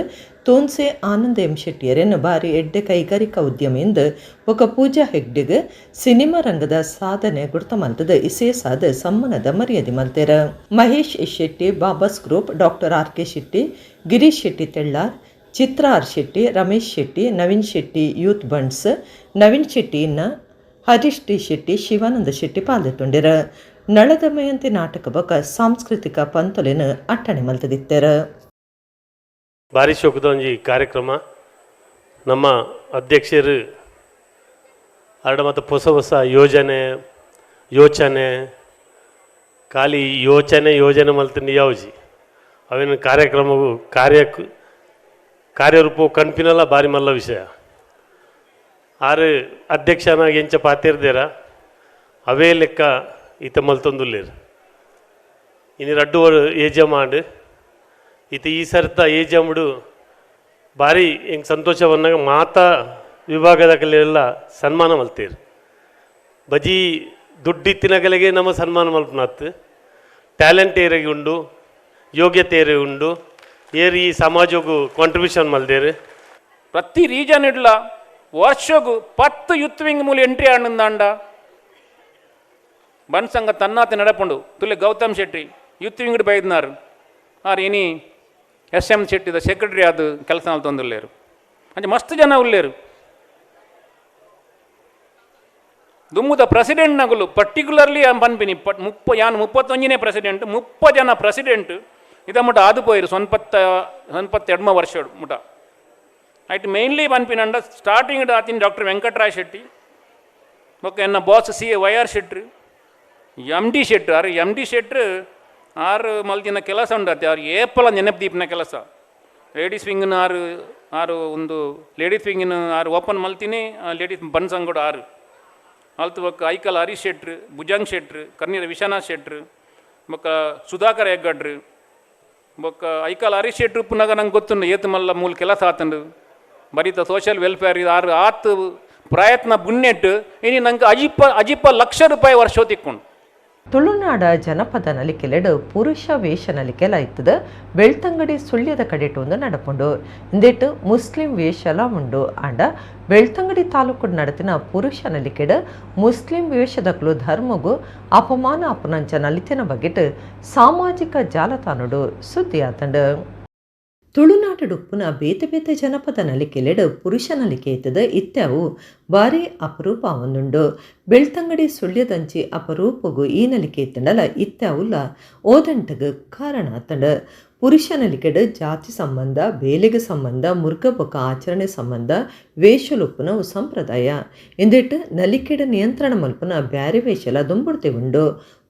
ತೋನ್ಸೆ ಆನಂದ ಎಂ ಶೆಟ್ಟಿಯರೆನ್ ಬಾರಿ ಎಡ್ಡೆ ಕೈಗಾರಿಕಾ ಉದ್ಯಮಿಂದ ಬೊಕ ಪೂಜಾ ಹೆಗ್ಡೆಗ್ ಸಿನಿಮಾ ರಂಗದ ಸಾಧನೆ ಗುರ್ತ ಮಲ್ತದ ಇಸೇಸಾದ ಸಮ್ಮಾನದ ಮರ್ಯಾದೆ ಮಲ್ತೆರ. Mahesh Shetty, Babas group, doctor R K Shetty, Girish Shetty Tellar, Chitra R Shetty, Ramesh Shetty, Naveen Shetty youth Bunts, Naveen Shetty ಇನ್ನ ಹರೀಶ್ ಟಿ ಶೆಟ್ಟಿ, ಶಿವಾನಂದ ಶೆಟ್ಟಿ ಪಾಲ್ದಿತ್ತುಂಡೆರ. ನಳದಮಯಂತಿ ನಾಟಕ ಬೊಕ ಸಾಂಸ್ಕೃತಿಕ ಪಂತೊಲೆನ್ ಅಟ್ಟಣೆ ಮಲ್ತದಿತ್ತೆರ. ಭಾರಿ ಶೋಕದ ಒಂಜಿ ಕಾರ್ಯಕ್ರಮ. ನಮ್ಮ ಅಧ್ಯಕ್ಷರು ಅರಡ ಮತ್ತು ಹೊಸ ಹೊಸ ಯೋಜನೆ ಯೋಚನೆ ಖಾಲಿ ಯೋಚನೆ ಯೋಜನೆ ಮಲ್ತಿನ ಯಾವ್ಜಿ ಅವೇನು ಕಾರ್ಯಕ್ರಮವು ಕಾರ್ಯರೂಪವು ಕಣ್ಪಿನಲ್ಲ ಭಾರಿ ಮಲ್ಲ ವಿಷಯ. ಆರು ಅಧ್ಯಕ್ಷನಾಗಿ ಎಂಚ ಪಾತಿರ್ದೇರ ಅವೇ ಲೆಕ್ಕ ಈತ ಮಲ್ತೊಂದುಲ್ಲೇರು. ಇನ್ನು ರಡ್ಡು ಏಜಮಾಂಡ್ ಈತ ಈ ಸರ್ತ ಏಜಮುಡು ಭಾರಿ ಹೆಂಗೆ ಸಂತೋಷವನ್ನಾಗ ಮಾತಾ ವಿಭಾಗದ ಕಲೆಲ್ಲ ಸನ್ಮಾನ ಮಲ್ತೀರು. ಬಜಿ ದುಡ್ಡಿತ್ತಿನಗಲಿಗೆ ನಮ್ಮ ಸನ್ಮಾನ ಮಲ್ಪನಾತ್ ಟ್ಯಾಲೆಂಟ್ ಏರಿಗೆ ಉಂಡು, ಯೋಗ್ಯತೆ ಏರಿಗೆ ಉಂಡು, ಏರು ಈ ಸಮಾಜಕ್ಕೂ ಕಾಂಟ್ರಿಬ್ಯೂಷನ್ ಮಲ್ದೇರು. ಪ್ರತಿ ರೀಜನ್ ಇಡ್ಲ ವರ್ಷಗೂ 10 ಯೂತ್ ವಿಂಗ್ ಮೂಲ ಎಂಟ್ರಿ ಆಂಡ ಬನ್ ಸಂಘ ತನ್ನಾತ ನಡಪುಂಡು. ತುಲೆ ಗೌತಮ್ ಶೆಟ್ಟಿ ಯೂತ್ ವಿಂಗ್ ಬೈದ್ನಾರು ಆರ್ ಇನಿ ಎಸ್ ಎಂ ಶೆಟ್ಟಿದ ಸೆಕ್ರೆಟರಿ ಅದು ಕೆಲಸ ಮಲ್ತೊಂದುಲ್ಲೇರು. ಅಂಚೆ ಮಸ್ತ್ ಜನ ಉಲ್ಲೇರು. ದುಮ್ಮುದ ಪ್ರೆಸಿಡೆಂಟ್ ನಗುಲು ಪರ್ಟಿಕ್ಯುಲರ್ಲಿ ಪನ್ಪಿನಿ ಯಾನ್ 31ನೇ ಪ್ರೆಸಿಡೆಂಟ್, 30 ಜನ ಪ್ರೆಸಿಡೆಂಟ್ ಇದ ಮುಟ ಆದು ಪೋಯಿರು 82 ವರ್ಷ ಮುಟ. ಐಟ್ ಮೇನ್ಲಿ ಪನ್ಪಿನಂಡ ಸ್ಟಾರ್ಟಿಂಗ್ ಆತಿನ ಡಾಕ್ಟರ್ ವೆಂಕಟರಾಯ್ ಶೆಟ್ಟಿ, ಬೊಕ್ಕ ಎನ್ನ boss C A Y R ಶೆಟ್ರು, M D ಶೆಟ್ರು. ಆರು ಎಮ್ ಡಿ ಶೆಟ್ರು ಆರು ಮಲ್ದಿನ ಕೆಲಸ ಉಂಡಾತಿ ಆರು ಏಪಲ ನೆನಪು ದೀಪಿನ ಕೆಲಸ. ಲೇಡೀಸ್ ವಿಂಗ್ನ ಆರು ಆರು ಒಂದು ಲೇಡೀಸ್ ವಿಂಗಿನ ಆರು ಓಪನ್ ಮಲ್ತೀನಿ, ಲೇಡೀಸ್ ಬನ್ ಸಂಗಡ ಆರು ಅಲ್ತು. ಬೊಕ್ಕ ಐಕಲ್ ಹರೀಶ್ ಶೆಟ್ರು, ಭುಜಂಗ್ ಶೆಟ್ರು, ಕರ್ನೀರ ವಿಶ್ವನಾಥ್ ಶೆಟ್ರು, ಬೊಕ್ಕ ಸುಧಾಕರ್ ಹೆಗ್ಗಡ್ರು, ಬೊಕ್ಕ ಐಕಲ್ ಹರೀಶ್ ಶೆಟ್ರು ಪುನಗ ನಂಗೆ ಗೊತ್ತುಂಡು ಏತು ಮಲ್ಲ ಮೂಲ ಕೆಲಸ ಆತಂಡು ಬರೀತ ಸೋಷಿಯಲ್ ವೆಲ್ಫೇರ್ ಇದು ಆರು ಆತು ಪ್ರಯತ್ನ ಬುಣ್ಣೆಟ್ಟು ಇನಿ ನಂಗೆ ಅಜಿಪ ಲಕ್ಷ ರೂಪಾಯಿ ವರ್ಷ ತಿಕ್ಕೊಂಡು. ತುಳುನಾಡ ಜನಪದ ನಲಿಕೆಲೆಡು ಪುರುಷ ವೇಷ ನಲಿಕೆಲ ಇತ್ತದ ಬೆಳ್ತಂಗಡಿ ಸುಳ್ಯದ ಕಡೆಟು ಒಂದು ನಡಪುಂಡು. ಇಂದೆಟ್ಟು ಮುಸ್ಲಿಂ ವೇಷಲ ಉಂಡು. ಆಂಡ ಬೆಳ್ತಂಗಡಿ ತಾಲೂಕು ನಡತಿನ ಪುರುಷ ನಲಿಕೆಡ್ ಮುಸ್ಲಿಂ ವೇಷದಕ್ಲು ಧರ್ಮಗು ಅಪಮಾನ ಅಪನಂಚ ನಲಿತಿನ ಬಗೆಟ್ ಸಾಮಾಜಿಕ ಜಾಲತಾಣಡು ಸುದ್ದಿ ಆತಂಡು. ತುಳುನಾಡುಡುಪ್ಪುನ ಬೇತೆ ಬೇತೆ ಜನಪದ ನಲಿಕೆಲೆಡು ಪುರುಷ ನಲಿಕೆ ಇತ್ತದ ಇತ್ಯಾವು ಭಾರಿ ಅಪರೂಪ ಒಂದುಂಡು. ಬೆಳ್ತಂಗಡಿ ಸುಳ್ಯದಂಚಿ ಅಪರೂಪಗು ಈ ನಲಿಕೆ ಇತ್ತಂಡಲ ಇತ್ಯಾವುಲ್ಲ ಓದಂಟಗ್ ಕಾರಣ ಆತಂಡ. ಪುರುಷ ನಲಿಕೆಡು ಜಾತಿ ಸಂಬಂಧ, ಬೇಲೆಗೆ ಸಂಬಂಧ, ಮುರ್ಗಬೊಕ್ಕ ಆಚರಣೆ ಸಂಬಂಧ ವೇಷಲುಪ್ಪುನ ಸಂಪ್ರದಾಯ. ಇಂದಿಟ್ಟು ನಲಿಕೆಡು ನಿಯಂತ್ರಣ ಮಲ್ಪುನ ಬ್ಯಾರೆ ವೇಷಲ ದುಂಬುಡ್ತೆ ಉಂಡು.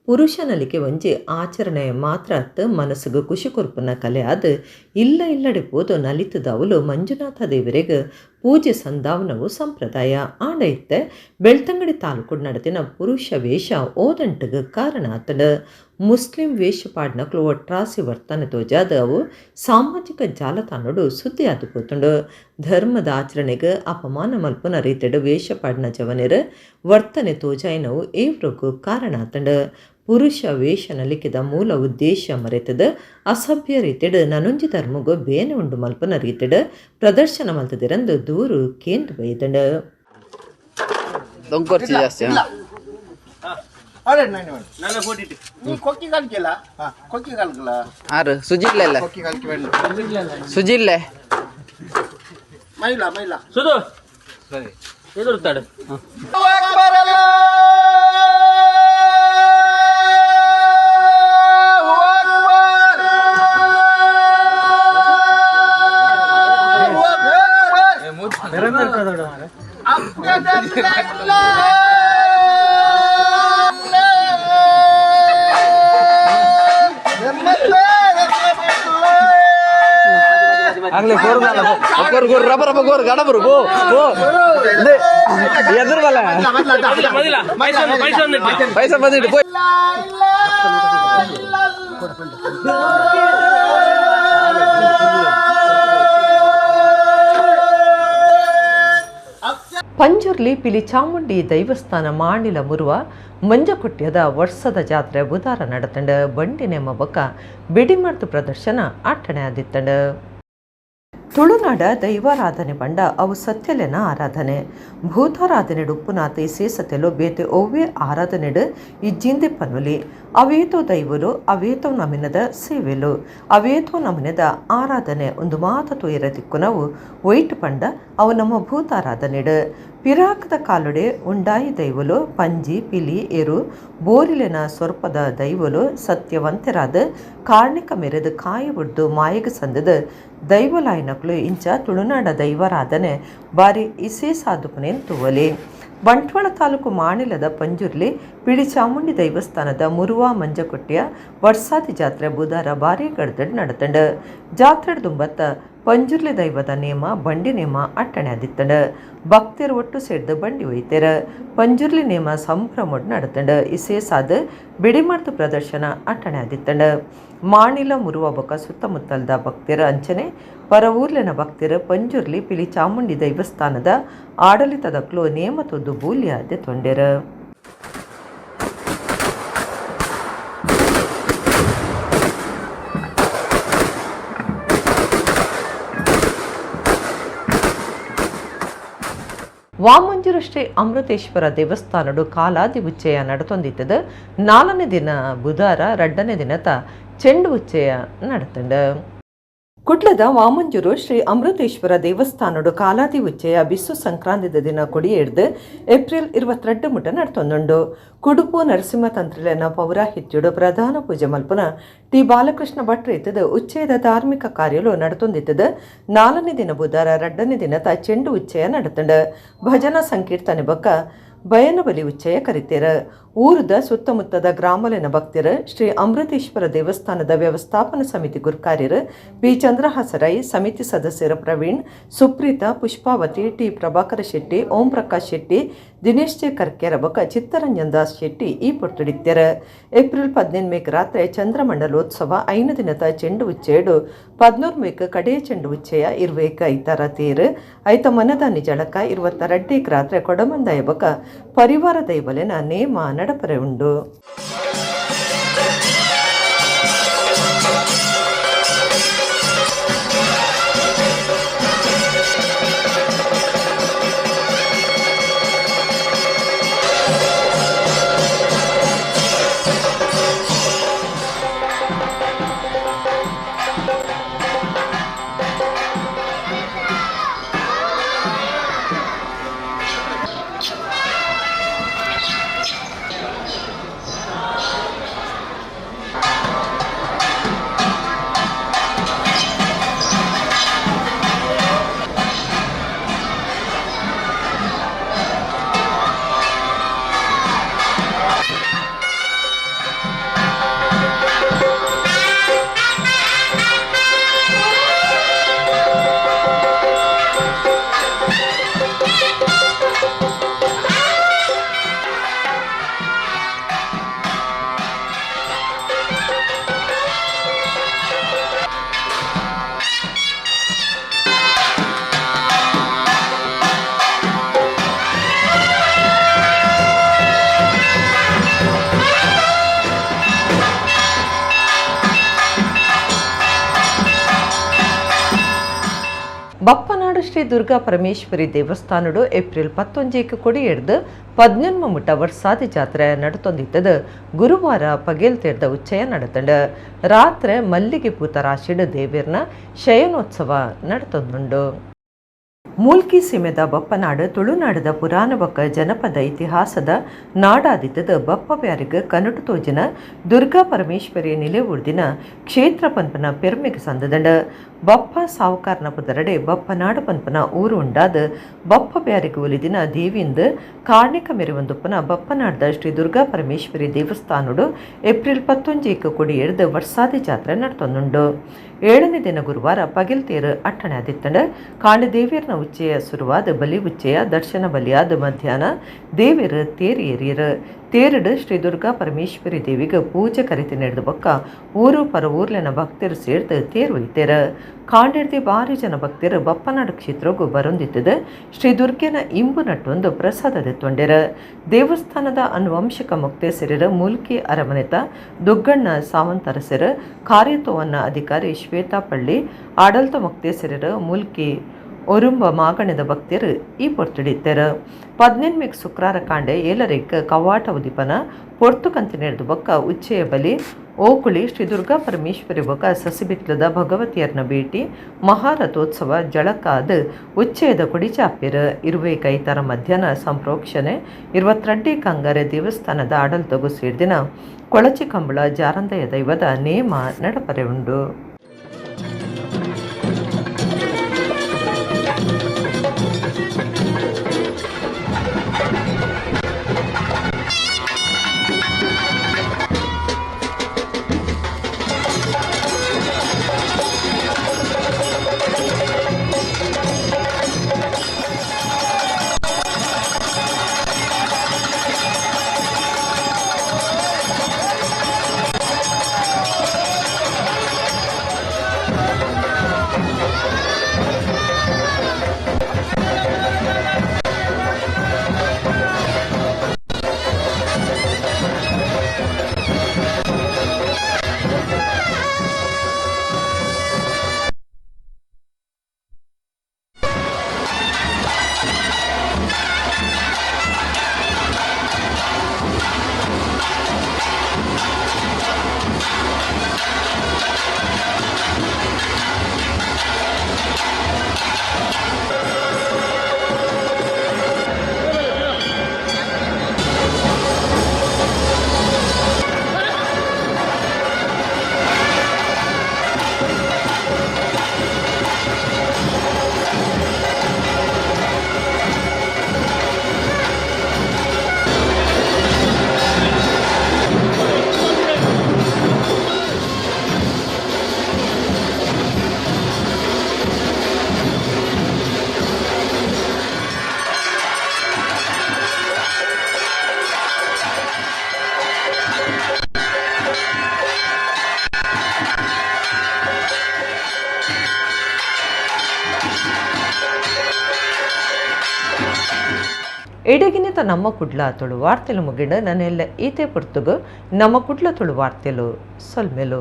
ಪುರುಷ ನಲಿಕೆ ಒಂಜಿ ಆಚರಣೆ ಮಾತ್ರ ಅತ್ತು ಮನಸ್ಸುಗು ಖುಷಿ ಕೊರ್ಪುನ ಕಲೆ ಅದು ಇಲ್ಲ ಇಲ್ಲಡೆ ಪೋದು ನಲಿತದವಲು ಮಂಜುನಾಥ ದೇವರಿಗೆ ಪೂಜೆ ಸಂದಾವನವು ಸಂಪ್ರದಾಯ. ಆಂಡ ಇತ್ತೆ ಬೆಳ್ತಂಗಡಿ ತಾಲೂಕು ನಡತಿನ ಪುರುಷ ವೇಷ ಓದಂಟಗ್ ಕಾರಣ ಆತಂಡ. ಮುಸ್ಲಿಂ ವೇಷ ಪಾಡ್ನಕ್ಲು ಒಟ್ರಾಸಿ ವರ್ತನೆ ತೋಜಾದ ಅವು ಸಾಮಾಜಿಕ ಜಾಲತಾಣಡು ಸುದ್ದಿ ಆದು ಪೋತುಂಡು. ಧರ್ಮದ ಆಚರಣೆಗೆ ಅಪಮಾನ ಮಲ್ಪುನ ರೀತಿಡು ವೇಷ ಪಾಡ್ನ ಜವನೆರ ವರ್ತನೆ ತೋಜಾಯಿನವು ಏವ್ರಿಗೂ ಕಾರಣ ಆತಂಡ. ಪುರುಷ ವೇಷ ನಲಿಕೆದ ಮೂಲ ಉದ್ದೇಶ ಮರೆತದ ಅಸಭ್ಯ ರೀತಿಡು ನನೊಂಜಿ ಧರ್ಮಗು ಬೇನೆ ಉಂಡು ಮಲ್ಪನ ರೀತಿಡು ಪ್ರದರ್ಶನ ಮಲ್ತದಿರಂದು ದೂರು ಕೇಂದ್ರ ಬೈದಂಡ. ಆರು ಸುಜಿಲ್ಲ ಇಲ್ಲ ಸುಜಿಲ್ಲ ಮೈಲಾ ಮೈಲಾ ಸುದು ಸರಿ ಎದುರುತ್ತಾಡು. ಆಗ್ಲಿ ಕೋರ್ಗಲ್ಲ ಕೋರ್ ಕೋರ್ ರಬ ರಬ ಕೋರ್ ಗಡಬರು ಗೋ ಗೋ ಎದುರು ಬಲ್ಲ ಪೈಸಾ ಬಂದಿಟ್ಟು ಪೋಯ್. ಪಂಜುರ್ಲಿ ಪಿಲಿ ಚಾಮುಂಡಿ ದೈವಸ್ಥಾನ ಮಾಣಿಲ ಮುರುವ ಮಂಜಕೊಟ್ಯದ ವರ್ಷದ ಜಾತ್ರೆ ಬುಧಾರ ನಡತಂಡ ಬಂಡಿ ನೇಮ ಬೊಕ್ಕ ಬೆಡಿಮರ್ದು ಪ್ರದರ್ಶನ ಆಟಣೆ ಆದಿತ್ತಂಡ. ತುಳುನಾಡ ದೈವಾರಾಧನೆ ಪಂಡ ಅವು ಸತ್ಯಲೆನ ಆರಾಧನೆ. ಭೂತಾರಾಧನೆಡು ಉಪ್ಪುನಾತ ಇಸೇಸತೆಲು ಬೇತೆ ಒವ್ವೇ ಆರಾಧನೆಡು ಇಜ್ಜಿಂದೆ ಪನ್ನುಲಿ. ಅವೇತೋ ದೈವಲು ಅವೇತೋ ನಮಿನದ ಸೇವೆಲು ಅವೇತೋ ನಮಿನದ ಆರಾಧನೆ ಒಂದು ಮಾತ ತೋಯಿರ ದಿಕ್ಕುನವು ಒಯ್ಟ್ ಪಂಡ ಅವು ನಮ್ಮ ಭೂತಾರಾಧನೆಡು. ಪಿರಾಕದ ಕಾಲುಡೆ ಉಂಡಾಯಿ ದೈವಲು ಪಂಜಿ ಪಿಲಿ ಎರು ಬೋರಿಲೆನ ಸ್ವರ್ಪದ ದೈವಲು ಸತ್ಯವಂತರಾದ ಕಾರ್ಣಿಕ ಮೆರೆದು ಕಾಯಿ ಬುಡ್ದು ಮಾಯಗ ಸಂದದ ದೈವಲಾಯನಕ್ಲು ಇಂಚ ತುಳುನಾಡ ದೈವಾರಾಧನೆ ಬಾರಿ ಇಸೇಸಾದುಪನೇನ್ ತೂವಲಿ. ಬಂಟ್ವಾಳ ತಾಲೂಕು ಮಾಣಿಲದ ಪಂಜುರ್ಲಿ ಪಿಳಿ ಚಾಮುಂಡಿ ದೈವಸ್ಥಾನದ ಮುರುವ ಮಂಜಕೊಟ್ಟಿಯ ವರ್ಷಾದಿ ಜಾತ್ರೆ ಬುಧಾರ ಭಾರೀ ಗಡ್ದಡ್ ನಡತಂಡ. ಜಾತ್ರೆ ದುಂಬತ್ತ ಪಂಜುರ್ಲಿ ದೈವದ ನೇಮ ಬಂಡಿ ನೇಮ ಅಟ್ಟಣೆ ಆದಿತ್ತಂಡ. ಭಕ್ತರು ಒಟ್ಟು ಸೇರ್ದು ಬಂಡಿ ಒಯ್ತೇರ. ಪಂಜುರ್ಲಿ ನೇಮ ಸಂಭ್ರಮಡ್ ನಡತಂಡ. ಇಸೇಸಾದ ಬಿಡಿಮರ್ದು ಪ್ರದರ್ಶನ ಅಟ್ಟಣೆ ಆದಿತ್ತಂಡ. ಮಾಣಿಲ ಮುರುವ ಬೊಕ ಸುತ್ತಮುತ್ತಲದ ಭಕ್ತರ ಅಂಚನೆ ಪರವೂರ್ಲಿನ ಭಕ್ತರ ಪಂಜುರ್ಲಿ ಪಿಲಿ ಚಾಮುಂಡಿ ದೈವಸ್ಥಾನದ ಆಡಳಿತದಕ್ಲು ನೇಮ ತೊದ್ದು ಬೂಲ್ಯ ದೆತ್ತೊಂಡೆರ. ವಾಮಂಜೂರು ಶ್ರೀ ಅಮೃತೇಶ್ವರ ದೇವಸ್ಥಾನಡು ಕಾಲಾದಿ ಉಚ್ಚಯ ನಡತೊಂದಿತ್ತದ. ನಾಲ್ಕನೇ ದಿನ ಬುಧಾರ ರಡ್ಡನೇ ದಿನತ ಚೆಂಡು ಉಚ್ಚಯ ನಡತಂಡ. ಕುಡ್ಲದ ವಾಮಂಜೂರು ಶ್ರೀ ಅಮೃತೇಶ್ವರ ದೇವಸ್ಥಾನಡು ಕಾಲಾದಿ ಉಚ್ಚಯ ಬಿಸ್ಸು ಸಂಕ್ರಾಂತಿದ ದಿನ ಕೊಡಿಯೇಡ್ದು ಏಪ್ರಿಲ್ 22 ಮುಟ ನಡ್ತೊಂದುಂಡು. ಕುಡುಪು ನರಸಿಂಹ ತಂತ್ರಿಲೆನ ಪೌರಾಹಿತ್ಯುಡು ಪ್ರಧಾನ ಪೂಜೆ ಮಲ್ಪುನ ಟಿ ಬಾಲಕೃಷ್ಣ ಭಟ್ರು ಇತ್ತದ ಉಚ್ಚಯದ ಧಾರ್ಮಿಕ ಕಾರ್ಯಲು ನಡತೊಂದಿತ್ತದ. ನಾಲ್ಕನೇ ದಿನ ಬುಧಾರ ರಡ್ಡನೇ ದಿನತ ಚೆಂಡು ಉಚ್ಚಯ ನಡತಂಡ. ಭಜನಾ ಸಂಕೀರ್ತನೆ ಬೊಕ್ಕ ಬಯನಬಲಿ ಉಚ್ಚಯ ಕರಿತೇರ. ಊರದ ಸುತ್ತಮುತ್ತದ ಗ್ರಾಮಲಿನ ಭಕ್ತರ ಶ್ರೀ ಅಮೃತೇಶ್ವರ ದೇವಸ್ಥಾನದ ವ್ಯವಸ್ಥಾಪನಾ ಸಮಿತಿ ಗುರ್ಕಾರ್ಯರು ಪಿ ಚಂದ್ರಹಾಸರೈ, ಸಮಿತಿ ಸದಸ್ಯರ ಪ್ರವೀಣ್, ಸುಪ್ರೀತಾ, ಪುಷ್ಪಾವತಿ, ಟಿ ಪ್ರಭಾಕರ ಶೆಟ್ಟಿ, ಓಂ ಪ್ರಕಾಶ್ ಶೆಟ್ಟಿ, ದಿನೇಶ್ ಜೆ ಕರ್ಕೆರ ಬೊಕ್ಕ ಚಿತ್ತರಂಜನ್ ದಾಸ್ ಶೆಟ್ಟಿ ಈ ಪೊರ್ತುಡಿತ್ತೆರ. ಏಪ್ರಿಲ್ 15 ಮೇಕ್ ರಾತ್ರಿ ಚಂದ್ರಮಂಡಲೋತ್ಸವ 5 ದಿನದ ಚೆಂಡು ಉಚ್ಚಯಡು 13 ಮೇಕ್ ಕಡೆಯ ಚೆಂಡು ಉಚ್ಚಯ 20 ಐತಾರ ತೇರು ಐತ ಮನದ ನಿಜಳಕ 22 ರಾತ್ರಿ ಕೊಡಮಂದಾಯ ಬೊಕ್ಕ ಪರಿವಾರ ದೈವಲೆನ ನೇಮ ನಡಪರೆ ಉಂಡು. Bappanadu Shri Durga Parameshwari ದೇವಸ್ಥಾನಡು April 19 ಕೊಡಿ ಎಡ್ದು 18 ಮುಟ ವರ್ಷಾದಿ ಜಾತ್ರೆ ನಡತೊಂದಿತ್ತದು. ಗುರುವಾರ ಪಗೇಲ್ ತೀರ್ದ ಉಚ್ಚಯ ನಡತಂಡು. ರಾತ್ರೆ ಮಲ್ಲಿಗೆ ಪೂತ ರಾಶಿಡು ದೇವಿರ್ನ ಶಯನೋತ್ಸವ ನಡತೊಂದುಂಡು. ಮೂಲ್ಕಿ ಸೀಮೆದ ಬಪ್ಪನಾಡು ತುಳುನಾಡದ ಪುರಾಣ ಬೊಕ್ಕ ಜನಪದ ಇತಿಹಾಸದ ನಾಡಾದಿತ್ತದ ಬಪ್ಪಬ್ಯಾರಿಗ್ ಕನಟು ತೋಜಿನ ದುರ್ಗಾ ಪರಮೇಶ್ವರಿ ನಿಲೆವುರ್ದಿನ ಕ್ಷೇತ್ರ ಪನ್ಪನ ಪೆರ್ಮೆಗೆ ಸಂದದಂಡ. ಬಪ್ಪ ಸಾವುಕಾರನ ಪುದರಡೆ ಬಪ್ಪನಾಡು ಪನ್ಪನ ಊರು ಉಂಡಾದ ಬಪ್ಪಬ್ಯಾರಿಗ್ ಒಲಿದಿನ ದೇವಿಂದ ಕಾರ್ಣಿಕ ಮೆರೆವಂದುಪ್ಪನ ಬಪ್ಪನಾಡದ ಶ್ರೀ ದುರ್ಗಾ ಪರಮೇಶ್ವರಿ ದೇವಸ್ಥಾನಡು ಏಪ್ರಿಲ್ 19 ಕೊಡಿ ಎಡ್ದು ವರ್ಷಾದಿ ಜಾತ್ರೆ ನಡತೊಂದುಂಡು. 7ನೇ ದಿನ ಗುರುವಾರ ಪಗಿಲ್ ತೇರು ಅಟ್ಟಣೆ ಆದಿತ್ತಂಡ. ಕಾಂಡದೇವಿಯರ್ನ ಉಚ್ಚಯ ಸುರುವಾದ ಬಲಿ ಉಚ್ಚಯ ದರ್ಶನ ಬಲಿಯಾದ ಮಧ್ಯಾಹ್ನ ದೇವಿಯರು ತೇರು ಏರಿಯರು. ತೇರುಡು ಶ್ರೀ ದುರ್ಗಾ ಪರಮೇಶ್ವರಿ ದೇವಿಗೆ ಪೂಜೆ ಕರಿತಿ ನಡೆದ ಬೊಕ್ಕ ಊರು ಪರ ಊರ್ಲೆನ ಭಕ್ತರು ಸೇರ್ದು ತೇರು ಒಯ್ತೇರು. ಕಾಂಡೆಡ್ದಿ ಭಾರಿ ಜನ ಭಕ್ತರು ಬಪ್ಪನಾಡು ಕ್ಷೇತ್ರಗೂ ಬರೊಂದಿತ್ತದು. ಶ್ರೀ ದುರ್ಗೆನ ಇಂಬು ನಟ್ಟೊಂದು ಪ್ರಸಾದ ದೆತ್ತೊಂಡೆರು. ದೇವಸ್ಥಾನದ ಅನುವಂಶಿಕ ಮುಕ್ತೇಸರಿರ ಮೂಲ್ಕಿ ಅರಮನೆತ ದುಗ್ಗಣ್ಣ ಸಾವಂತರಸರು, ಕಾರ್ಯತ್ವವನ್ನ ಅಧಿಕಾರಿ ಶ್ವೇತಾ ಪಳ್ಳಿ, ಆಡಳಿತ ಮುಕ್ತೇಸರಿರ ಮೂಲ್ಕಿ ಒರುಂಬ ಮಾಗಣದ ಭಕ್ತರು ಈ ಪೊರ್ತುಡಿತ್ತೆರು. 18 ಶುಕ್ರಾರ ಕಾಂಡೆ 7ಕ್ಕೆ ಕವಾಟ ಉದಿಪನ ಪೊರ್ತು ಕಂತಿ ನಡೆದು ಬೊಕ್ಕ ಉಚ್ಚೆಯ ಬಲಿ ಓಕುಳಿ ಶ್ರೀ ದುರ್ಗಾ ಪರಮೇಶ್ವರಿ ಬೊಕ್ಕ ಸಸಿಬಿತ್ಲದ ಭಗವತಿಯರ್ನ ಭೇಟಿ ಮಹಾರಥೋತ್ಸವ ಜಳಕಾದ ಉಚ್ಚಯದ ಕೊಡಿಚಾಪ್ಯರು. ಇರುವೆ ಕೈತರ ಮಧ್ಯಾಹ್ನ ಸಂಪ್ರೋಕ್ಷಣೆ 22 ಕಂಗಾರೆ ದೇವಸ್ಥಾನದ ಆಡಳಿತಗೂ ಸೇರ್ದಿನ ಕೊಳಚಿ ಕಂಬಳ ಜಾರಂದಯ ದೈವದ ನೇಮ ನಡಪರೆ ಉಂಡು. ಎಡಗಿನಿತ ನಮ್ಮ ಕುಡ್ಲ ತುಳು ವಾರ್ತೆಲು ಮುಗಿಡ ನನ್ನೆಲ್ಲ ಈತೆ ಪುರ್ತುಗು ನಮ್ಮ ಕುಡ್ಲ ತುಳು ವಾರ್ತೆಲು ಸೊಲ್ಮೆಲು.